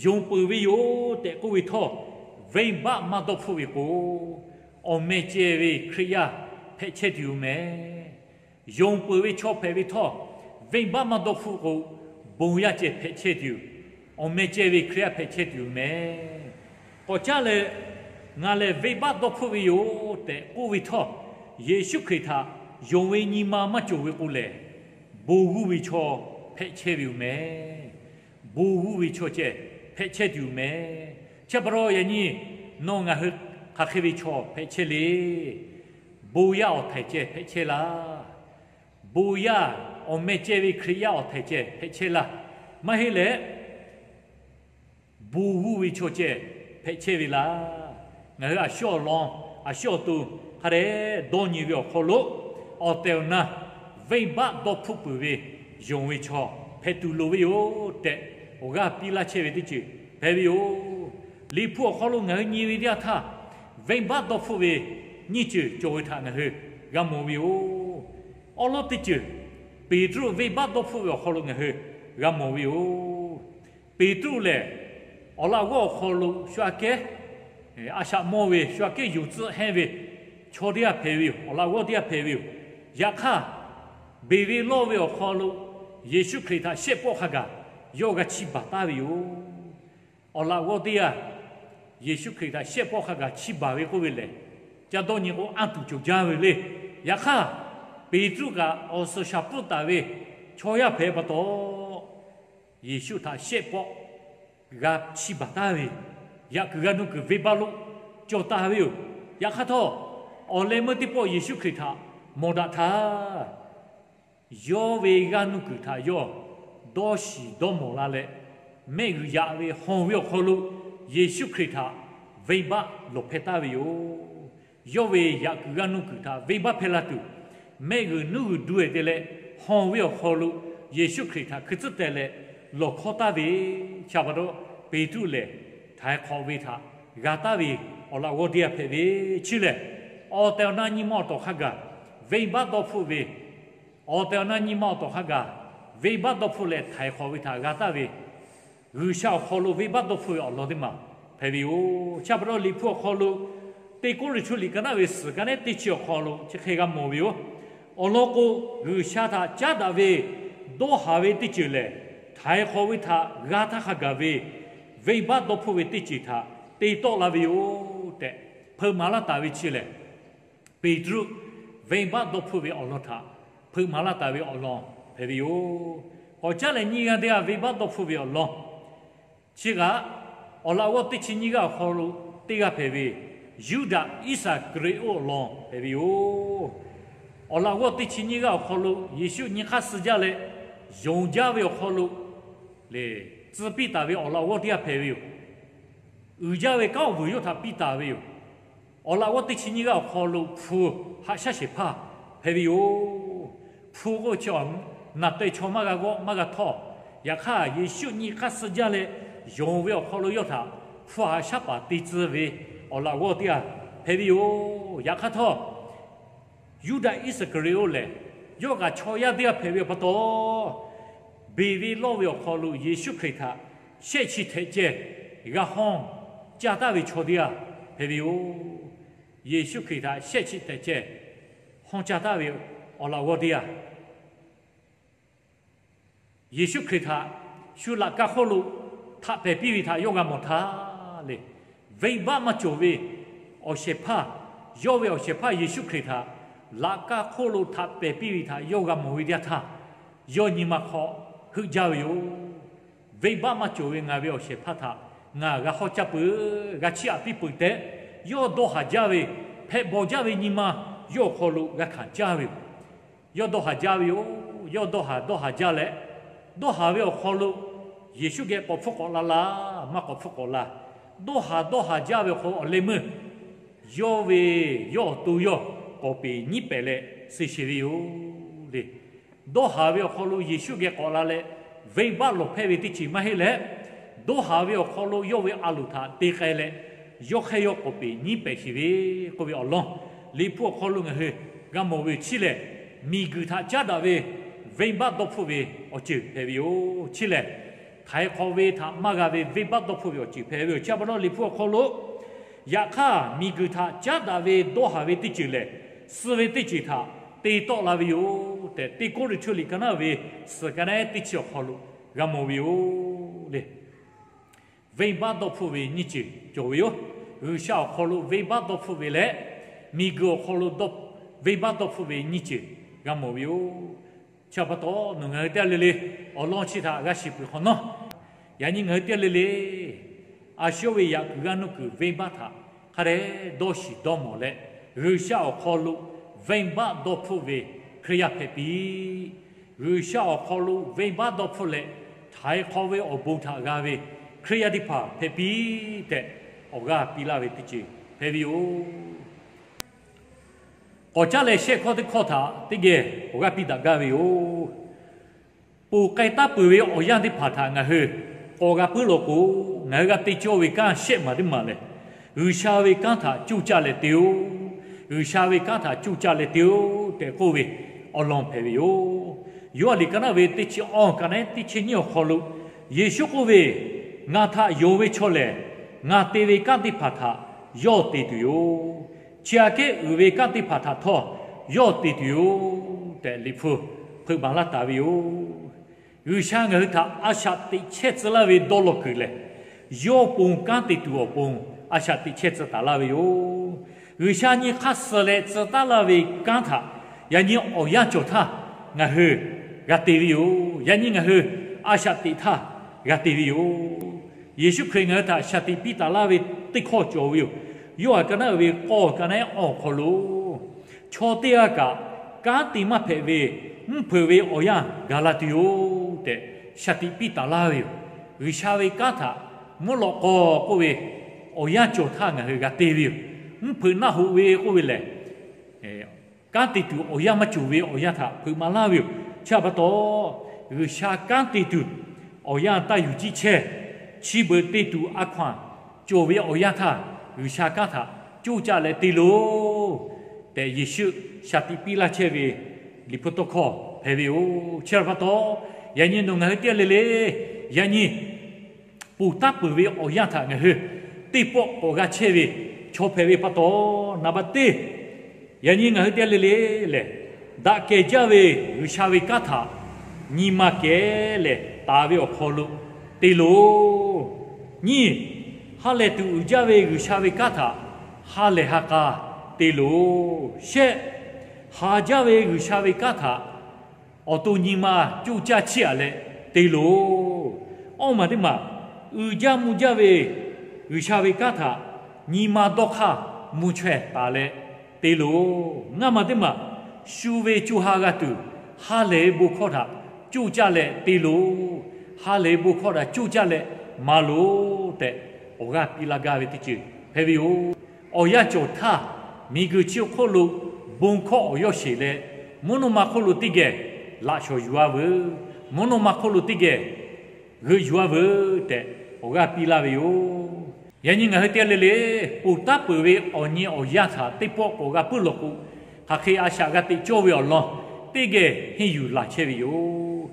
yonˍ peuˬ ve yoˬ tehꞈ k'oˆ ve htawˇ, venˇbaˆ maˇ dawˇ hpfuhˆ ve k'o, awˬ meh ceh ve Hkriꞈ yaˇ hpehꞈ chehˇ tuˬ yoˬ meh. Yonˍ peuˬ ve chaw hpehꞈ ve htawˇ, venˇbaˆ maˇ dawˇ hpfuhˆ k'o, bon yaˇ ceh hpehꞈ chehˇ tuˬ yoˬ. Awˬ meh ceh ve Hkriꞈ yaˇ hpehꞈ chehˇ tuˬ yoˬ meh. K'awꞈ caˉ leh, ngaˬ lehˬ venˇbaˆ dawˇ hpfuhˆ ve yoˬ tehꞈ k'oˆ ve htawˇ, Yeˍsuˆ Hkriꞈ htaꞈ yonˍ ve nyi ma maˇ cawˬ ve k'o lehˬ, bon g'uˇ ve chaw hpehꞈ chehˇ ve yoˬ meh. Bon g'uˇ ve chaw ceh hpehꞈ chehˇ tuˬ yoˬ meh. Chi pa taw yaꞈ nyi nawˬ ngaˬ hui hk'aˬ hk'e ve chaw hpehꞈ chehˇ le. Bon yaˇ awˬ htaiˍ ceh hpehꞈ chehˇ laˇ. Bon yaˇ awˬ meh ceh ve Hkriꞈ yaˇ awˬ htaiˍ ceh hpehꞈ chehˇ laˇ. Maˇ heˆ leh, bon g'uˇ ve chaw ceh hpehꞈ chehˇ ve laˇ. Ngaˬ hui a shu awˬ lawn, a shu awˬ to hk'a dehꞈ dawˇ nyi ve awˬ hk'aw lo, awˬ tehˬ awˬ na venˇbaˆ dawˇ hpfuhˆ peuˬ ve yonˍ ve chaw hpehꞈ tuˬ loˍ ve yoˬ tehꞈ, awˬ g'aˇ piˇ laˇ chehˇ ve teˇ ceuˬ hpehꞈ ve yoˬ. Liꞈ hpu awˬ hk'aw lo ngaˬ hui nyi ve teˇ yanˇ htaˇ, venˇbaˆ dawˇ hpfuhˆ ve nyiˇ ceuˬ cawˬ ve htaꞈ ngaˬ hui g'a mawˬ ve yoˬ. Awˉ lawˉ teˇ ceuˬ, Peˍtruˆ venˇbaˆ dawˇ hpfuhˆ ve awˬ hk'aw lo ngaˬ hui g'a mawˬ ve yoˬ. Peˍtruˆ lehˬ, awˬ laꞈ g'awˇ awˬ hk'aw lo shu aꞈ kehˉ a shaꞈ mawˇ ve, shu aꞈ kehˉ yonˍ tcuhˆ hehnˇ ve chaw teˇ g'aˇ hpehꞈ ve yoˬ. Awˬ laꞈ g'awˇ teˇ g'aˇ hpehꞈ ve yoˬ. Yaꞈ hk'aˇ, beˬ ve lawˇ ve awˬ hk'aw lo Yeˍsuˆ Hkriꞈ htaꞈ shehˆ pawˆ hk'a gaˬ yawˇ g'a chiˇ baˬ taˉ ve yoˬ. Awˬ laꞈ g'awˇ teˇ g'aˇ Yeˍsuˆ Hkriꞈ htaꞈ shehˆ pawˆ hk'a gaˬ chiˇ baˬ ve k'oˆ ve lehˬ, ca dawˇ nyi k'o anˇ tuˬ cawˬ jaˇ ve le. Yaꞈ hk'aˇ, Peˍtruˆ kaꞈ awˬ suhˍ shaˍ pfuhˇ taˍ ve chaw yaˇ hpehꞈ pa taw, Yeˍsuˆ htaꞈ shehˆ pawˆ g'a chiˇ baˬ taˉ ve, yaꞈ kuiˬ g'a nuˇ kuiˬ venˇbaˆ lo cawˬ taˍ ve yoˬ. Yaꞈ hk'aˇ htawˇ, awˬ leh meuˇ teˇ pawˆ Yeˍsuˆ Hkriꞈ htaꞈ mawˬ daꞈ htaˇ, yawˇ ve g'aˇ nuˇ kuiˬ htaꞈ yawˇ dawˇ shiˍ dawˇ mawˬ la leh, mehˆ g'uiˬ yaꞈ ve haw ve awˬ hk'aw lo Yeˍsuˆ Hkriꞈ htaꞈ venˇbaˆ lawˬ hpehˇ taˉ ve yoˬ. Yawˇ ve yaꞈ kuiˬ g'aˇ nuˇ kuiˬ htaꞈ venˇbaˆ hpehˇ la tuˬ, mehˆ g'uiˬ nuˉ g'uiˬ du-e te leh haw ve awˬ hk'aw lo Yeˍsuˆ Hkriꞈ htaꞈ hkui tcuhˉ teh leh lawˬ hkawˇ taˉ ve, chi pa taw Peˍtruˆ lehˬ htaiˍ hk'awꞈ ve htaꞈ g'a taˉ ve awˬ laꞈ g'awˇ teˇ g'aˇ hpehꞈ ve, chi lehˬ awˬ tehˬ awˬ na nyi ma awˬ tawˍ hk'a gaˬ venˇbaˆ dawˇ hpfuhˆ ve, awˬ tehˬ awˬ na nyi ma awˬ tawˍ hk'a gaˬ venˇbaˆ dawˇ hpfuhˆ leh htaiˍ hk'awꞈ ve htaꞈ g'a taˉ ve, G'uiˬsha awˬ hk'aw lo venˇbaˆ dawˇ hpfuhˆ ve awˬ lawn teˇ maˬ hpehꞈ ve yoˬ. Chi pa taw Liꞈ hpu awˬ hk'aw lo Teˇ Kawˇrenˍhtuˆ liꞈ ka naˆ ve suhˍ ka nehˉ teˇ chi awˬ hk'aw lo chi hk'e g'a mawˬ ve yoˬ. Awˬ lawn k'o, G'uiˬsha htaꞈ caˉ daꞈ ve dawˇ haˍ ve teˇ ceuˬ lehˬ, htaiˍ hk'awꞈ ve htaꞈ g'a htaˇ hk'a gaˬ ve venˇbaˆ dawˇ hpfuhˆ ve teˇ ceuˬ htaꞈ te tawˆ la ve yoˬ tehꞈ hpeuꞈ maˍ laˇ taˍ ve chi lehˬ, Peˍtruˆ venˇbaˆ dawˇ hpfuhˆ ve awˬ lawn htaꞈ hpeuꞈ maˍ laˇ taˍ ve awˬ lawn hpehꞈ ve yoˬ. K'awꞈ caˉ leh nyiˇ g'aˇ teˇ g'aˇ venˇbaˆ dawˇ hpfuhˆ ve awˬ lawn chi kaꞈ, awˬ laꞈ g'awˇ teˇ chi nyiˇ g'aˇ awˬ hk'aw lo teˇ g'aˇ hpehꞈ ve, Yuˇdaꞈ Iˉsaˍkeˍriˍoˆ awˬ lawn hpehꞈ ve yoˬ. Awˬ laꞈ g'awˇ teˇ chi nyiˇ g'aˇ awˬ hk'aw lo Yeˍsuˆ nyi hk'aˇ suh jaˇ leh yonˍ jaˇ ve awˬ hk'aw lo lehˬ, tcuh piˇ taˍ ve awˬ laꞈ g'awˇ teˇ g'aˇ hpehꞈ ve yoˬ. Uiˍ jaˇ ve kanˉ awˬ vuiˬ yawˇ htaꞈ piˇ taˍ ve yoˬ. Awˬ laꞈ g'awˇ teˇ chi nyiˇ g'aˇ awˬ hk'aw lo hpu haꞈ shaˉ shehˍ hpaˇ hpehꞈ ve yoˬ. Hpu k'oˆ ve chi naˬ teh chaw maˇ g'a g'awˆ maˇ g'a htawˇ, yaꞈ hk'aˇ Yeˍsuˆ nyi hk'aˇ suh jaˇ leh yonˍ ve awˬ hk'aw lo yawˇ htaꞈ hpu haꞈ shaˉ paˍ te tcuh ve awˬ laꞈ g'awˇ teˇ g'aˇ hpehꞈ ve yoˬ. Yaꞈ hk'aˇ htawˇ, Yuˇdaꞈ Iˉsaˍkeˍriˍoˆ lehˬ, yawˇ kaꞈ chaw yaˇ teˇ g'aˇ hpehꞈ ve pa taw, beˬ ve lawˇ ve awˬ hk'aw lo Yeˍsuˆ Hkriꞈ htaꞈ shehˆ chi htehꞈ ceh g'a hawˇ caˇ taˍ ve chaw teˇ g'aˇ hpehꞈ ve yoˬ. Yeˍsuˆ Hkriꞈ htaꞈ shehˆ chi htehꞈ ceh hawˇ caˇ taˍ ve awˬ laꞈ g'awˇ teˇ g'aˇ, Yeˍsuˆ Hkriꞈ htaꞈ shu laꞈ ka hk'oˆ lo htaꞈ pehˬ piˇ ve htaꞈ yawˇ g'a mawˬ htaˇ lehˬ, venˇbaˆ maˇ cawˬ ve awˬ shehˍ hpaˇ, yawˇ ve awˬ shehˍ hpaˇ Yeˍsuˆ Hkriꞈ htaꞈ laꞈ ka hk'oˆ lo htaꞈ pehˬ piˇ ve htaꞈ yawˇ g'a mawˬ ve teˇ yanˇ htaˇ, yawˇ nyi ma hk'aw heuˆ jaˇ ve yoˬ. Venˇbaˆ maˇ cawˬ ve ngaˬ ve awˬ shehˍ hpaˇ htaꞈ Ngaˬ g'a hawˉ caˇ peuˬ, g'a chiˇ aꞈ piˇ peuˬ tehꞈ, yawˇ dawˇ haˍ jaˇ ve, hpehꞈ bawˬ jaˇ ve nyi ma yawˇ awˬ hk'aw lo g'a hkanˍ caˇ ve yoˬ. Yawˇ dawˇ haˍ jaˇ ve yoˬ. Yawˇ dawˇ haˍ dawˇ haˍ jaˇ leh, dawˇ haˍ ve awˬ hk'aw lo Yeˍsuˆ geh k'awꞈ hpfuhˆ k'awꞈ la laˇ, maˇ k'awꞈ hpfuhˆ k'awꞈ la. Dawˇ haˍ dawˇ haˍ jaˇ ve awˬ hk'aw lo awˬ leh meuˇ yawˇ ve, yawˇ awˬ to yawˇ k'awꞈ peˍ nyiˉ pehˍ leh suh sheˍ ve yoˬ le. Dawˇ haˍ ve awˬ hk'aw lo Yeˍsuˆ geh k'awꞈ la leh, venˇbaˆ lawˬ hpehˇ ve teˇ ceuˬ maˇ heˆ leh, dawˇ haˍ ve awˬ hk'aw lo yawˇ ve a loˍ htaꞈ te k'ai leh, yawˇ hk'e yawˇ k'awꞈ peˍ nyiˉ pehˍ sheˍ ve k'oˆ ve awˬ lawn, Liꞈ hpu awˬ hk'aw lo ngaˬ hui g'a mawˬ ve yoˬ. Chi lehˬ, miˬguiˬ htaꞈ caˉ daꞈ ve venˇbaˆ dawˇ hpfuhˆ ve awˬ ceuˬ hpehꞈ ve yoˬ. Chi lehˬ, htaiˍ hk'awꞈ ve htaꞈ maˇ g'a ve venˇbaˆ dawˇ hpfuhˆ ve awˬ ceuˬ hpehꞈ ve yoˬ. Chi pa taw Liꞈ hpu awˬ hk'aw lo, yaꞈ hk'aˇ miˬguiˬ htaꞈ caˉ daꞈ ve dawˇ haˍ ve teˇ ceuˬ lehˬ, suh ve teˇ ceuˬ htaꞈ te tawˆ la ve yoˬ tehꞈ, teˇ Kawˇrenˍhtuˆ liꞈ ka naˉ ve suhˍ ka naˉ teˇ chi awˬ hk'aw lo g'a mawˬ ve yoˬ le. Venˇbaˆ dawˇ hpfuhˆ ve nyiˇ ceuˬ cawˬ ve yoˬ. G'uiˬsha awˬ hk'aw lo venˇbaˆ dawˇ hpfuhˆ ve leh, miˬguiˬ awˬ hk'aw lo venˇbaˆ dawˇ hpfuhˆ ve nyiˇ ceuˬ g'a mawˬ ve yoˬ. Chi pa taw nawˬ ngaˬ hui teˇ g'aˇ le le awˬ lawn chi htaꞈ g'a shiˍ peuˬ hk'awꞈ nawˉ, yaꞈ nyi ngaˬ hui teˇ g'aˇ le le a shu yawˇ ve yaꞈ kuiˬ g'aˇ nuˇ kuiˬ venˇbaˆ htaꞈ hk'a dehꞈ dawˇ shiˍ dawˇ mawˬ leh, G'uiˬsha awˬ hk'aw lo venˇbaˆ dawˇ hpfuhˆ ve Hkriꞈ yaˇ hpehꞈ piˇ. G'uiˬsha awˬ hk'aw lo venˇbaˆ dawˇ hpfuhˆ leh, htaiˍ hk'awꞈ ve awˬ bon htaꞈ g'a ve Hkriꞈ yaˇ teˇ hpaˍ hpehꞈ piˇ tehꞈ, awˬ g'aˇ piˇ laˇ ve teˇ ceuˬ hpehꞈ ve yoˬ. K'awꞈ caˉ leh shehˆ hkawˇ teˇ hkawˇ htaꞈ teˇ geh awˬ g'aˇ piˇ daꞈ gaˇ ve yoˬ. Ponˬ k'ai taˉ peuˬ ve awˬ yanˇ teˇ hpaˍ htaꞈ ngaˬ hui k'awꞈ g'a puiˉ law k'o, ngaˬ hui g'a te cawˇ ve kanˉ shehˆ maˬ teˇ maˬ lehˬ, G'uiˬsha ve kanˉ htaꞈ coˇ caˇ leh te-o. G'uiˬsha ve kanˉ htaꞈ coˇ caˇ leh te-o tehꞈ k'oˆ ve awˬ lawn hpehꞈ ve yoˬ. Yoˇhanˬ liꞈ ka naˉ ve teˇ chi awˇ ka naˉ teˇ chi nyiˇ awˬ hk'aw lo Yeˍsuˆ k'oˆ ve, Ngaˬ htaꞈ yonˍ ve chaw lehˬ, ngaˬ te ve kanˉ teˇ hpaˍ htaꞈ yawˇ te tuˬ yoˬ. Chi aꞈ kehˉ uiˍ ve kanˉ teˇ hpaˍ htaꞈ htawˇ yawˇ te tuˬ yoˬ tehꞈ, Liꞈ hpu hpeuꞈ maˍ laˇ taˍ ve yoˬ. G'uiˬsha ngaˬ hui htaꞈ a shaꞈ teꞈ chehˇ tcuh laˇ ve dawˇ law kuiˬ lehˬ, yawˇ pon kanˉ te tuˬ awˬ pon a shaꞈ teꞈ chehˇ tcuh taˍ laˇ ve yoˬ. G'uiˬsha nyi hk'aˇ suh leh tcuh taˉ laˇ ve kanˉ htaꞈ yaꞈ nyi awˬ yanˇ cawˬ htaˇ ngaˬ hui g'a te ve yoˬ. Yaꞈ nyi ngaˬ hui a shaꞈ teꞈ htaˇ g'a te ve yoˬ. Yeˍsuˆ Hkriꞈ ngaˬ hui htaꞈ shaˍ tiꞈ piˇ taˍ laˇ ve teˇ hkawˇ cawˬ ve yoˬ. Yoˇhanˬ ka naˉ ve k'awˇ ka naˉ awˬ hk'aw lo, chaw teˇ g'aˇ kaꞈ kanˉ te maˇ hpehꞈ ve mvuhˇ hpeuꞈ ve awˬ yanˇ gaˬ la tuˬ yoˬ tehꞈ, shaˍ tiꞈ piˇ taˍ laˇ ve yoˬ. G'uiˬsha ve kanˉ htaꞈ mvuhˇ lawꞈ k'aw k'oˆ ve awˬ yanˇ cawˬ htaˇ ngaˬ hui g'a te ve yoˬ. Mvuhˇ hpeuꞈ naˆ hoꞈ ve k'oˆ ve lehˬ, kanˉ te tuˬ awˬ yanˇ maˇ cawˬ ve awˬ yanˇ htaꞈ hpeuꞈ maˍ laˇ ve yoˬ. Chi pa taw, G'uiˬsha kanˉ te tuˬ awˬ yanˇ taˇ yuˬ ciˇ chehˇ. Chi beuꞈ te tuˬ a hkaw-anˬ cawˬ ve awˬ yanˇ htaˇ, G'uiˬsha kanˉ htaꞈ coˇ caˇ leh te loˬ tehꞈ, Yeˍsuˆ shaˍ tiꞈ piˇ laˇ chehˇ ve Liꞈ hpu tawˇ hkawˇ hpehꞈ ve yoˬ. Chi pa taw, yaꞈ nyi nawˬ ngaˬ hui teˇ g'aˇ le le, yaꞈ nyi ponˬ taˉ peuˬ ve awˬ yanˇ htaꞈ ngaˬ hui teˇ pawˆ k'awꞈ g'a chehˇ ve chaw hpehꞈ ve pa taw, naˍ baˆ teˇ, yaꞈ nyi ngaˬ hui teˇ g'aˇ le le lehˬ, daꞈ kehˬ jaˇ ve G'uiˬsha ve kanˉ htaꞈ nyi ma kehˬ lehˬ taˍ ve awˬ hk'aw lo te loˬ. Nyiˇ, ha lehˬ tuˬ uiˍ jaˇ ve G'uiˬsha ve kanˉ htaꞈ ha lehˬ ha k'a te loˬ. Shehˆ, ha jaˇ ve G'uiˬsha ve kanˉ htaꞈ awˬ to nyi ma coˇ caˇ chiˇ aꞈ leh te loˬ. Awˇ maˬ teˇ maˬ, uiˍ jaˇ mvuh jaˇ ve G'uiˬsha ve kanˉ htaꞈ nyi ma dawˇ hk'aˇ mvuh chaweh taˍ leh te loˬ. Ngaˇ maˬ teˇ maˬ, shu ve co ha g'a tuˬ ha lehˬ ve bon hkawˇ htaꞈ coˇ caˇ leh te loˬ. Ha lehˬ ve bon hkawˇ htaꞈ coˇ caˇ leh maˍ loˬ tehꞈ, awˬ g'aˇ piˇ laˇ gaˇ ve teˇ ceuˬ hpehꞈ ve yoˬ. Awˬ yanˇ cawˬ htaˇ, miˬguiˬ chi awˬ hk'oˆ lo bon hkawˇ awˬ yawˇ sheˍ leh, mvuhˇ naw ma hk'oˆ lo teˇ geh laꞈ shawˍ yuˬ a veuˬ, mvuhˇ naw ma hk'oˆ lo teˇ geh g'euꞈ yuˬ a veuˬ tehꞈ, awˬ g'aˇ piˇ laˇ ve yoˬ. Yaꞈ nyi ngaˬ hui teˇ g'aˇ le le, ponˬ taˉ peuˬ ve awˬ nyi awˬ yanˇ htaꞈ teˇ pawˆ k'awꞈ g'a puiˉ law k'o, hk'aˬ hk'e a shaꞈ g'a teꞈ cawˇ ve awˬ lawn teˇ geh henˇ yuˬ laˬ chehˇ ve yoˬ.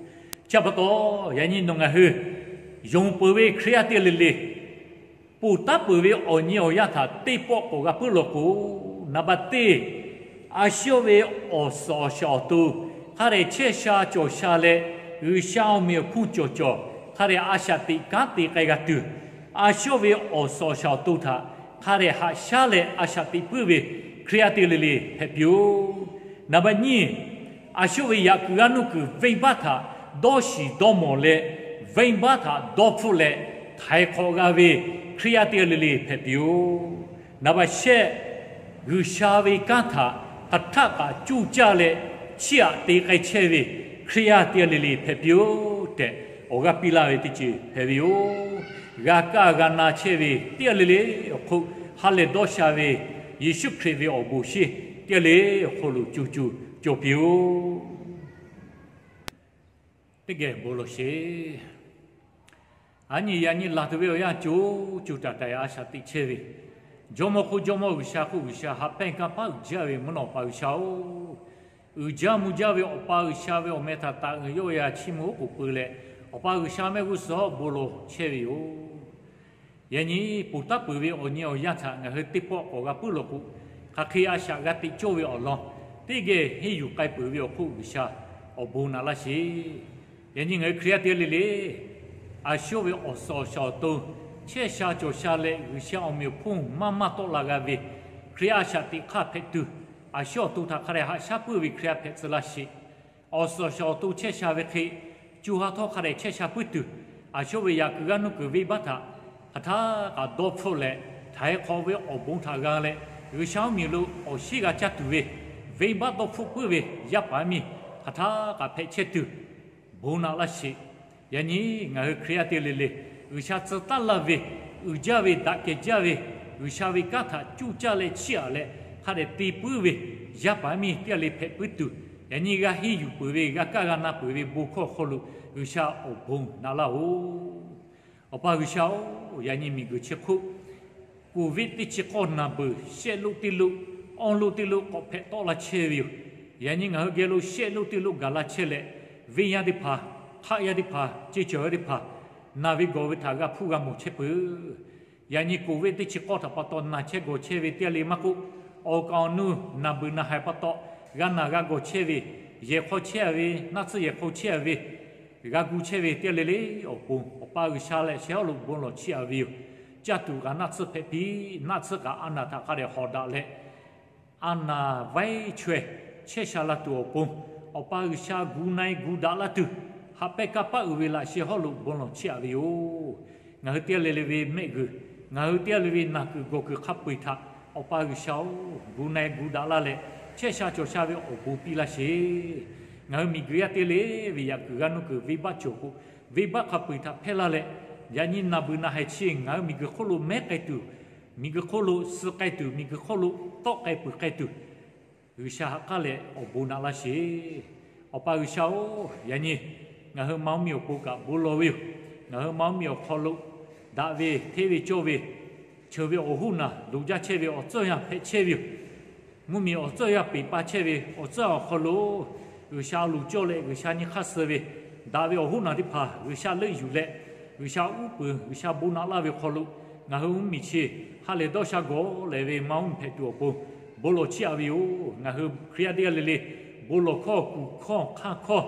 Chi pa taw, yaꞈ nyi nawˬ ngaˬ hui yonˍ peuˬ ve Hkriꞈ yaˇ teˇ g'aˇ le le, ponˬ taˉ peuˬ ve awˬ nyi awˬ yanˇ htaꞈ teˇ pawˆ k'awꞈ g'a puiˉ law k'o, naˍ baˆ teˇ, a shu yawˇ ve awˬ suhˍ awˬ shaˍ awˬ to hk'a dehꞈ chehˇ sha cawˬ sha leh, G'uiˬsha awˬ meꞈ awˬ hponˇ cawˬ cawˬ hk'a dehꞈ a shaꞈ teꞈ kanˉ te k'ai g'a tuˬ, a shu yawˇ ve awˬ suhˍ awˬ shaˍ awˬ to htaꞈ hk'a dehꞈ haꞈ shaˉ leh a shaꞈ teꞈ puiˉ ve Hkriꞈ yaˇ teˇ g'aˇ le le hpehꞈ piˇ-oˬ. Naˍ baˆ nyiˇ, a shu yawˇ ve yaꞈ kuiˬ g'aˇ nuˇ kuiˬ venˇbaˆ htaꞈ dawˇ shiˍ dawˇ mawˬ leh, venˇbaˆ htaꞈ dawˇ hpfuhˆ leh htaiˍ hk'awꞈ g'a ve Hkriꞈ yaˇ teˇ g'aˇ le le hpehꞈ piˇ-oˆ. Naˍ baꞈ shehˆ, G'uiˬsha ve kanˉ htaꞈ hk'aˬ htaˆ kaꞈ cuˇ caˇ leh chiˇ aꞈ te k'ai chehˇ ve Hkriꞈ yaˇ teˇ g'aˇ le le hpehꞈ piˇ-oˆ tehꞈ, awˬ g'aˇ piˇ laˇ ve teˇ ceuˬ hpehꞈ ve yoˬ. G'a kaˇ g'a na chehˇ ve teˇ g'aˇ le le awˬ hk'oˆ, ha lehˬ dawˇ sha ve Yeˍsuˆ Hkriꞈ ve awˬ bon shinˉ teˇ g'aˇ le awˬ hk'aw lo co co cawˬ piˇ-oˆ. Teˇ geh bon lawˬ sheˍ. Aˬ nyi yaꞈ nyi laˬ tuˬ ve awˬ yanˇ co co taiˍ taiˍ a shaꞈ teꞈ chehˇ ve, Jawˇmawˇ hk'oˆ Jawˇmawˇ G'uiˬsha hk'oˆ G'uiˬsha haꞈ pehnˇ kanˇ paˆ uiˍ jaˇ ve mvuhˇ naw Awˬ pa G'uiˬsha-oˬ, uiˍ jaˇ mvuh jaˇ ve Awˬ pa G'uiˬsha ve awˬ meh htaꞈ taˍ uiˍ yawˇ ve a chiˇ mvuh oˉ k'oˍ pui leh, Awˬ pa G'uiˬsha mehˆ g'uˇ suhˍ hawˉ bon lawˬ chehˇ ve yoˬ. Yaꞈ nyi ponˬ taˉ peuˬ ve awˬ nyi awˬ yanˇ htaꞈ ngaˬ hui teˇ pawˆ k'awꞈ g'a puiˉ lawˬ k'o, hk'aˬ hk'e a shaꞈ g'a teꞈ cawˇ ve awˬ lawn teˇ geh henˇ yuˬ k'ai peuˬ ve awˬ hk'oˆ G'uiˬsha awˬ bon naꞈ laˇ sheˍ. Yaꞈ nyi ngaˬ hui Hkriꞈ yaˇ teˇ g'aˇ le le, a shu ve awˬ suhˍ awˬ shaˍ awˬ to chehˇ sha cawˬ sha leh G'uiˬsha awˬ meꞈ awˬ hponˇ maˇ maˇ tawˆ la g'a ve Hkriꞈ yaˇ a shaꞈ teꞈ hk'aˇ hpehꞈ tuˬ, a shu awˬ to htaꞈ hk'a dehꞈ haꞈ shaˉ puiˉ ve Hkriꞈ yaˇ hpehꞈ tcuh laˇ sheˍ. Awˬ suhˍ awˬ shaˍ awˬ to chehˇ sha ve hk'e, co ha htawˇ hk'a dehꞈ chehˇ sha puiˉ tuˬ, a shu ve yaꞈ kuiˬ g'aˇ nuˇ kuiˬ venˇbaˆ htaꞈ hk'aˬ htaˇ kaꞈ dawˇ hpfuhˆ leh, htaiˍ hk'awꞈ ve awˬ bon htaꞈ g'a leh, G'uiˬsha mvuhˇmiˬ lo awˬ shinˉ g'a caˇ tuˬ ve venˇbaˆ dawˇ hpfuhˆ puiˉ ve yaˇ paˍ yaˇ miˇ hk'aˬ htaˇ kaꞈ hpehꞈ chehˇ tuˬ, bon naꞈ laˇ sheˍ. Yaꞈ nyi ngaˬ hui Hkriꞈ yaˇ teˇ g'aˇ le le, G'uiˬsha tcuh taˉ laˇ ve, uiˍ jaˇ ve, daꞈ kehˬ jaˇ ve, G'uiˬsha ve kanˉ htaꞈ cuˇ caˇ leh chiˇ aꞈ leh hk'a dehꞈ te puiˉ ve yaˇ paˍ yaˇ miˇ teˇ g'aˇ le hpehꞈ puiˉ tuˬ, yaꞈ nyi g'a henˇ yuˬ peuˬ ve, g'a kaˇ g'a na peuˬ ve bon hkawˇ awˬ hk'aw lo G'uiˬsha awˬ bon naꞈ laˇ-oˬ. Awˬ pa G'uiˬsha-oˬ, yaꞈ nyi miˬguiˬ chi hk'oˆ Covid teˇ chi k'awˇ naˬ beuˬ shehˆ loˆ teˇ loˆ, awˇ loˆ teˇ loˆ k'awꞈ hpehꞈ tawˆ la chehˇ ve yoˬ. Yaꞈ nyi ngaˬ hui geh lo shehˆ loˆ teˇ loˆ gaˬ la chehˇ leh, venˇ yaˇ teˇ hpaˍ, hk'aˆ yaˇ teˇ hpaˍ, ceˇ cawˬ yaˇ teˇ hpaˍ, naˬ ve gawˬ ve htaꞈ g'a hpuˇ g'a mawˬ chehˇ peuˬ. Yaꞈ nyi Covid teˇ chi k'awˇ htaꞈ pa taw naˬ chehˇ gawˬ chehˇ ve teˇ g'aˇ le maˇ k'oˆ, awˬ kaˍ awˬ nu naˬ beuˬ naˬ haiˬ pa taw g'a naˬ g'a gawˬ chehˇ ve, yehˬ hk'aw chehˇ a ve, naˆ tsuhˇ yehˬ hk'aw chehˇ a ve, g'a gu chehˇ ve teˇ g'aˇ le le awˬ pon Awˬ pa G'uiˬsha leh shehˍ hawˉ lo bon lawˬ chiˇ aꞈ ve yoˬ. Caˇ tuˬ kaꞈ naˆ tsuhˇ hpehꞈ piˇ, naˆ tsuhˇ kaꞈ a naˬ htaꞈ hk'a dehꞈ hawˍ daꞈ leh, a naˬ vaiˉ chaweh chehˇ sha la tuˬ awˬ pon, Awˬ pa G'uiˬsha gu na-e gu daꞈ laˇ tuˬ, haꞈ pehnˇ kanˇ paˆ uiˍ ve laꞈ shehˍ hawˉ lo bon lawˬ chiˇ aꞈ ve yoˬ. Ngaˬ hui teˇ g'aˇ le le ve mehˆ g'uiˬ, ngaˬ hui teˇ g'aˇ le ve naˬ kuiˬ gawˬ kuiˬ hk'a peu-eˬ htaꞈ Awˬ pa G'uiˬsha-oˬ, gu na-e gu daꞈ laˇ leh, chehˇ sha cawˬ sha ve awˬ bon piˇ laˇ sheˍ. Ngaˬ hui miˬguiˬ yaˇ teˇ g'aˇ le ve yaꞈ kuiˬ g'aˇ nuˇ kuiˬ venˇbaˆ cawˬ k'o, venˇbaˆ hk'a peu-eˬ htaꞈ hpehˇ laˇ leh, yaꞈ nyi naˬ beuˬ naˬ haiˬ chi ngaˬ hui miˬguiˬ hk'oˆ lo mehˉ k'ai tuˬ, miˬguiˬ hk'oˆ lo suh k'ai tuˬ, miˬguiˬ hk'oˆ lo tawˆ k'ai peuˬ k'ai tuˬ, G'uiˬsha ha k'aˉ leh awˬ bon naꞈ laˇ sheˍ. Awˬ pa G'uiˬsha-oˬ, yaꞈ nyi ngaˬ hui ma oˇ miˬ awˬ pon kaꞈ bon lawˬ ve yoˬ. Ngaˬ hui ma oˇ miˬ awˬ hk'aw lo daꞈ ve, hteˇ ve cawˇ ve, cheuˬ ve awˬ hoˉ naˬ loˍ jaˇ chehˇ ve awˬ tcuhˇ yanˇ hpehꞈ chehˇ ve yoˬ. Mvuhˇmiˬ awˬ tcuhˇ yanˇ peˬ pa chehˇ ve awˬ tcuhˇ awˬ hk'aw lo, G'uiˬsha loˍ cawˇ leh G'uiˬsha nyi hk'aˇ suh ve daꞈ ve awˬ hoˉ naˬ teˇ hpaˍ G'uiˬsha leuˆ yuˬ leh, G'uiˬsha uˉ peunˍ, G'uiˬsha bon naꞈ laˇ ve hk'aw lo, ngaˬ hui mvuhˇmiˬ chi ha lehˬ dawˇ sha gawˬ lehˬ ve ma oˇ miˬ hpehꞈ tuˬ awˬ pon bon lawˬ chiˇ aꞈ ve yoˬ. Ngaˬ hui Hkriꞈ yaˇ teˇ g'aˇ le le bon lawˬ hkawˇ, kuˬ hkawˇ, hk'anˇ hkawˇ,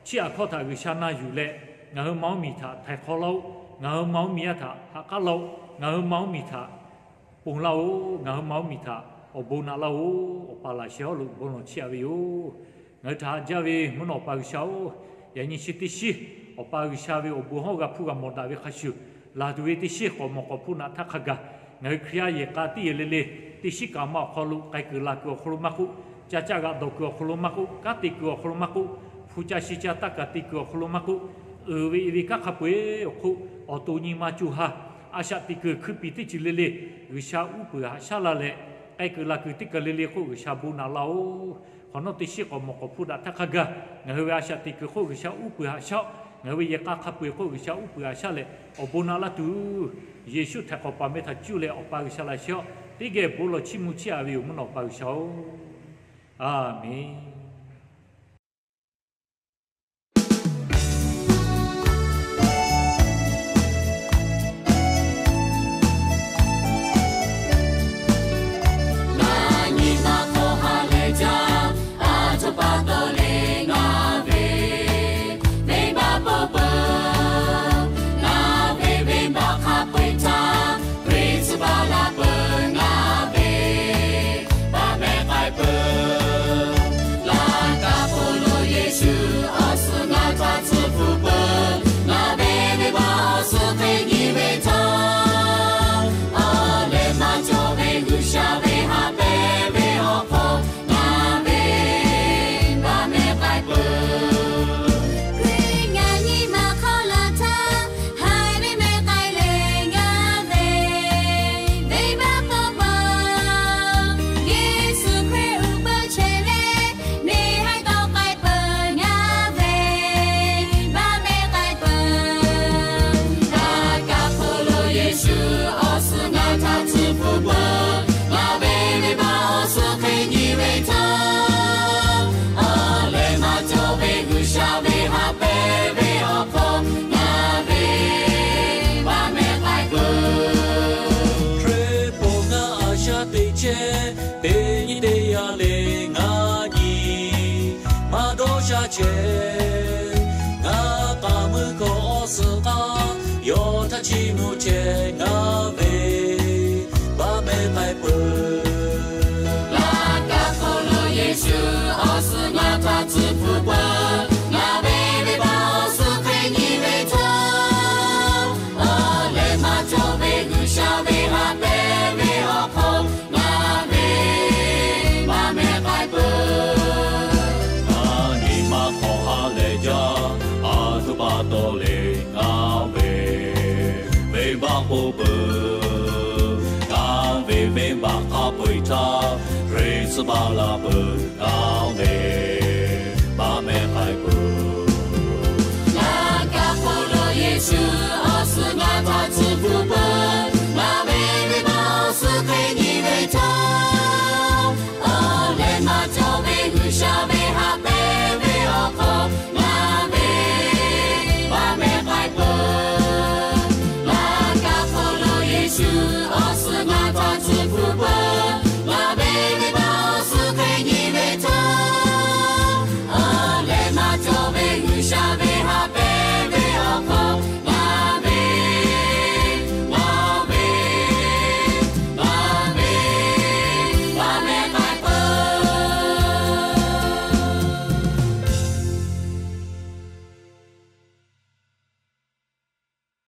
chiˇ aꞈ hkawˇ htaꞈ G'uiˬsha na yuˬ leh, ngaˬ hui ma oˇ miˬ htaꞈ htaiˍ hk'aw laˇ-oˆ. Ngaˬ hui ma oˇ miˬ yaˇ htaꞈ ha k'aˉ laˇ-oˆ. Ngaˬ hui ma oˇ miˬ htaꞈ ponˬ laˇ-oˆ. Ngaˬ hui ma oˇ miˬ htaꞈ awˬ bon naꞈ laˇ-oˆ. Awˬ pa laꞈ shehˍ hawˉ lo bon lawˬ chiˇ aꞈ ve yoˬ. Ngaˬ hui htaꞈ haꞈ jaˇ ve mvuhˇ naw Awˬ pa G'uiˬsha-oˬ, yaꞈ nyi chi teˇ shiˉ Awˬ pa G'uiˬsha ve awˬ bon hawˉ g'a hpuˇ g'a mawˬ daꞈ ve hk'a shuˍ, laˬ tuˬ ve teˇ shiˉ k'awꞈ mawˬ k'awꞈ hpuˇ naꞈ htaˇ hk'a gaˬ, ngaˬ hui Hkriꞈ yaˇ yehˬ k'a teˇ yehˬ le le, teˇ shiˉ kaꞈ ma awˬ hk'aw lo k'ai kuiˬ laˬ kuiˬ awˬ hk'aw lo maˇ k'oˆ, ca caˆ g'aꞈ dawˬ kuiˬ awˬ hk'aw lo maˇ k'oˆ, kanˉ te kuiˬ awˬ hk'aw lo maˇ k'oˆ, hpu ca shi ca taˇ kaꞈ te kuiˬ awˬ hk'aw lo maˇ k'oˆ, uiˍ ve i ve kanˉ hk'a peu-eˬ awˬ hk'oˆ awˬ to nyi ma co ha, a shaꞈ teꞈ kuiˬ hkui piˍ teˇ ceuˬ le le, G'uiˬsha uˉ peunˍ haꞈ shaˉ la leh, k'ai kuiˬ laˬ kuiˬ teˇ kaˬ le le hk'oˆ G'uiˬsha bon naꞈ laˇ-oˆ. Hk'awꞈ nawˉ teˇ shiˉ k'awꞈ mawˬ k'awꞈ hpuˇ daꞈ htaˇ hk'a gaˬ, ngaˬ hui ve a shaꞈ teꞈ kuiˬ hk'oˆ G'uiˬsha uˉ peunˍ haꞈ shaˉ-oˆ. Ngaˬ hui ve yehˬ k'a hk'a peu-eˬ hk'oˆ G'uiˬsha uˉ peunˍ haꞈ shaˉ leh awˬ bon naꞈ laˇ tuˬ, Yeˍsuˆ htaiˍ hk'awꞈ paˍ meh htaꞈ cuˇ leh Awˬ pa G'uiˬsha laꞈ shehˍ hawˉ teˇ geh bon lawˬ chiˇ mvuh chiˇ aꞈ ve yoˬ, mvuhˇ naw Awˬ pa G'uiˬsha-oˬ. Aˬmenˍ. Ngaˬ nyi ma hk'aw ha lehˬ jaˇ, a htoꞈ pa taw le ngaˬ ve venˇbaˆ peuˬ peuˬ, ngaˬ ve venˇbaˆ hk'a peu-eˬ htaꞈ Hkriꞈ tcuh baˬ la peuˬ ngaˬ ve baˆ mehˍ k'ai peuˬ la. Maˇ dawˇ sha chehˇ, ngaˬ k'aˍ mui hkawˇ awˬ suhˍ k'aˇ, yawˇ htaꞈ chiˇ mvuh chehˇ ngaˬ ve, baˆ mehˍ k'ai peuˬ. Laꞈ ka hk'oˆ lo Yeˍsuˆ awˬ suhˍ ngaˬ htaꞈ tcuh hpfuhˆ peuˬ. Ngaˬ ve venˇbaˆ awˬ suhˍ hk'e nyi ve htaˇ, awˬ leh maˇ cawˬ ve G'uiˬsha ve ha pehˍ ve awˬ hk'aw ngaˬ ve baˆ mehˍ k'ai peuˬ. Ngaˬ nyi ma hk'aw ha lehˬ jaˇ, a htoꞈ pa taw le ngaˬ ve venˇbaˆ k'oˆ peuˬ. Ngaˬ ve venˇbaˆ hk'a peu-eˬ htaˇ, Hkriꞈ tcuh baˬ la peuˬ ngaˬ ve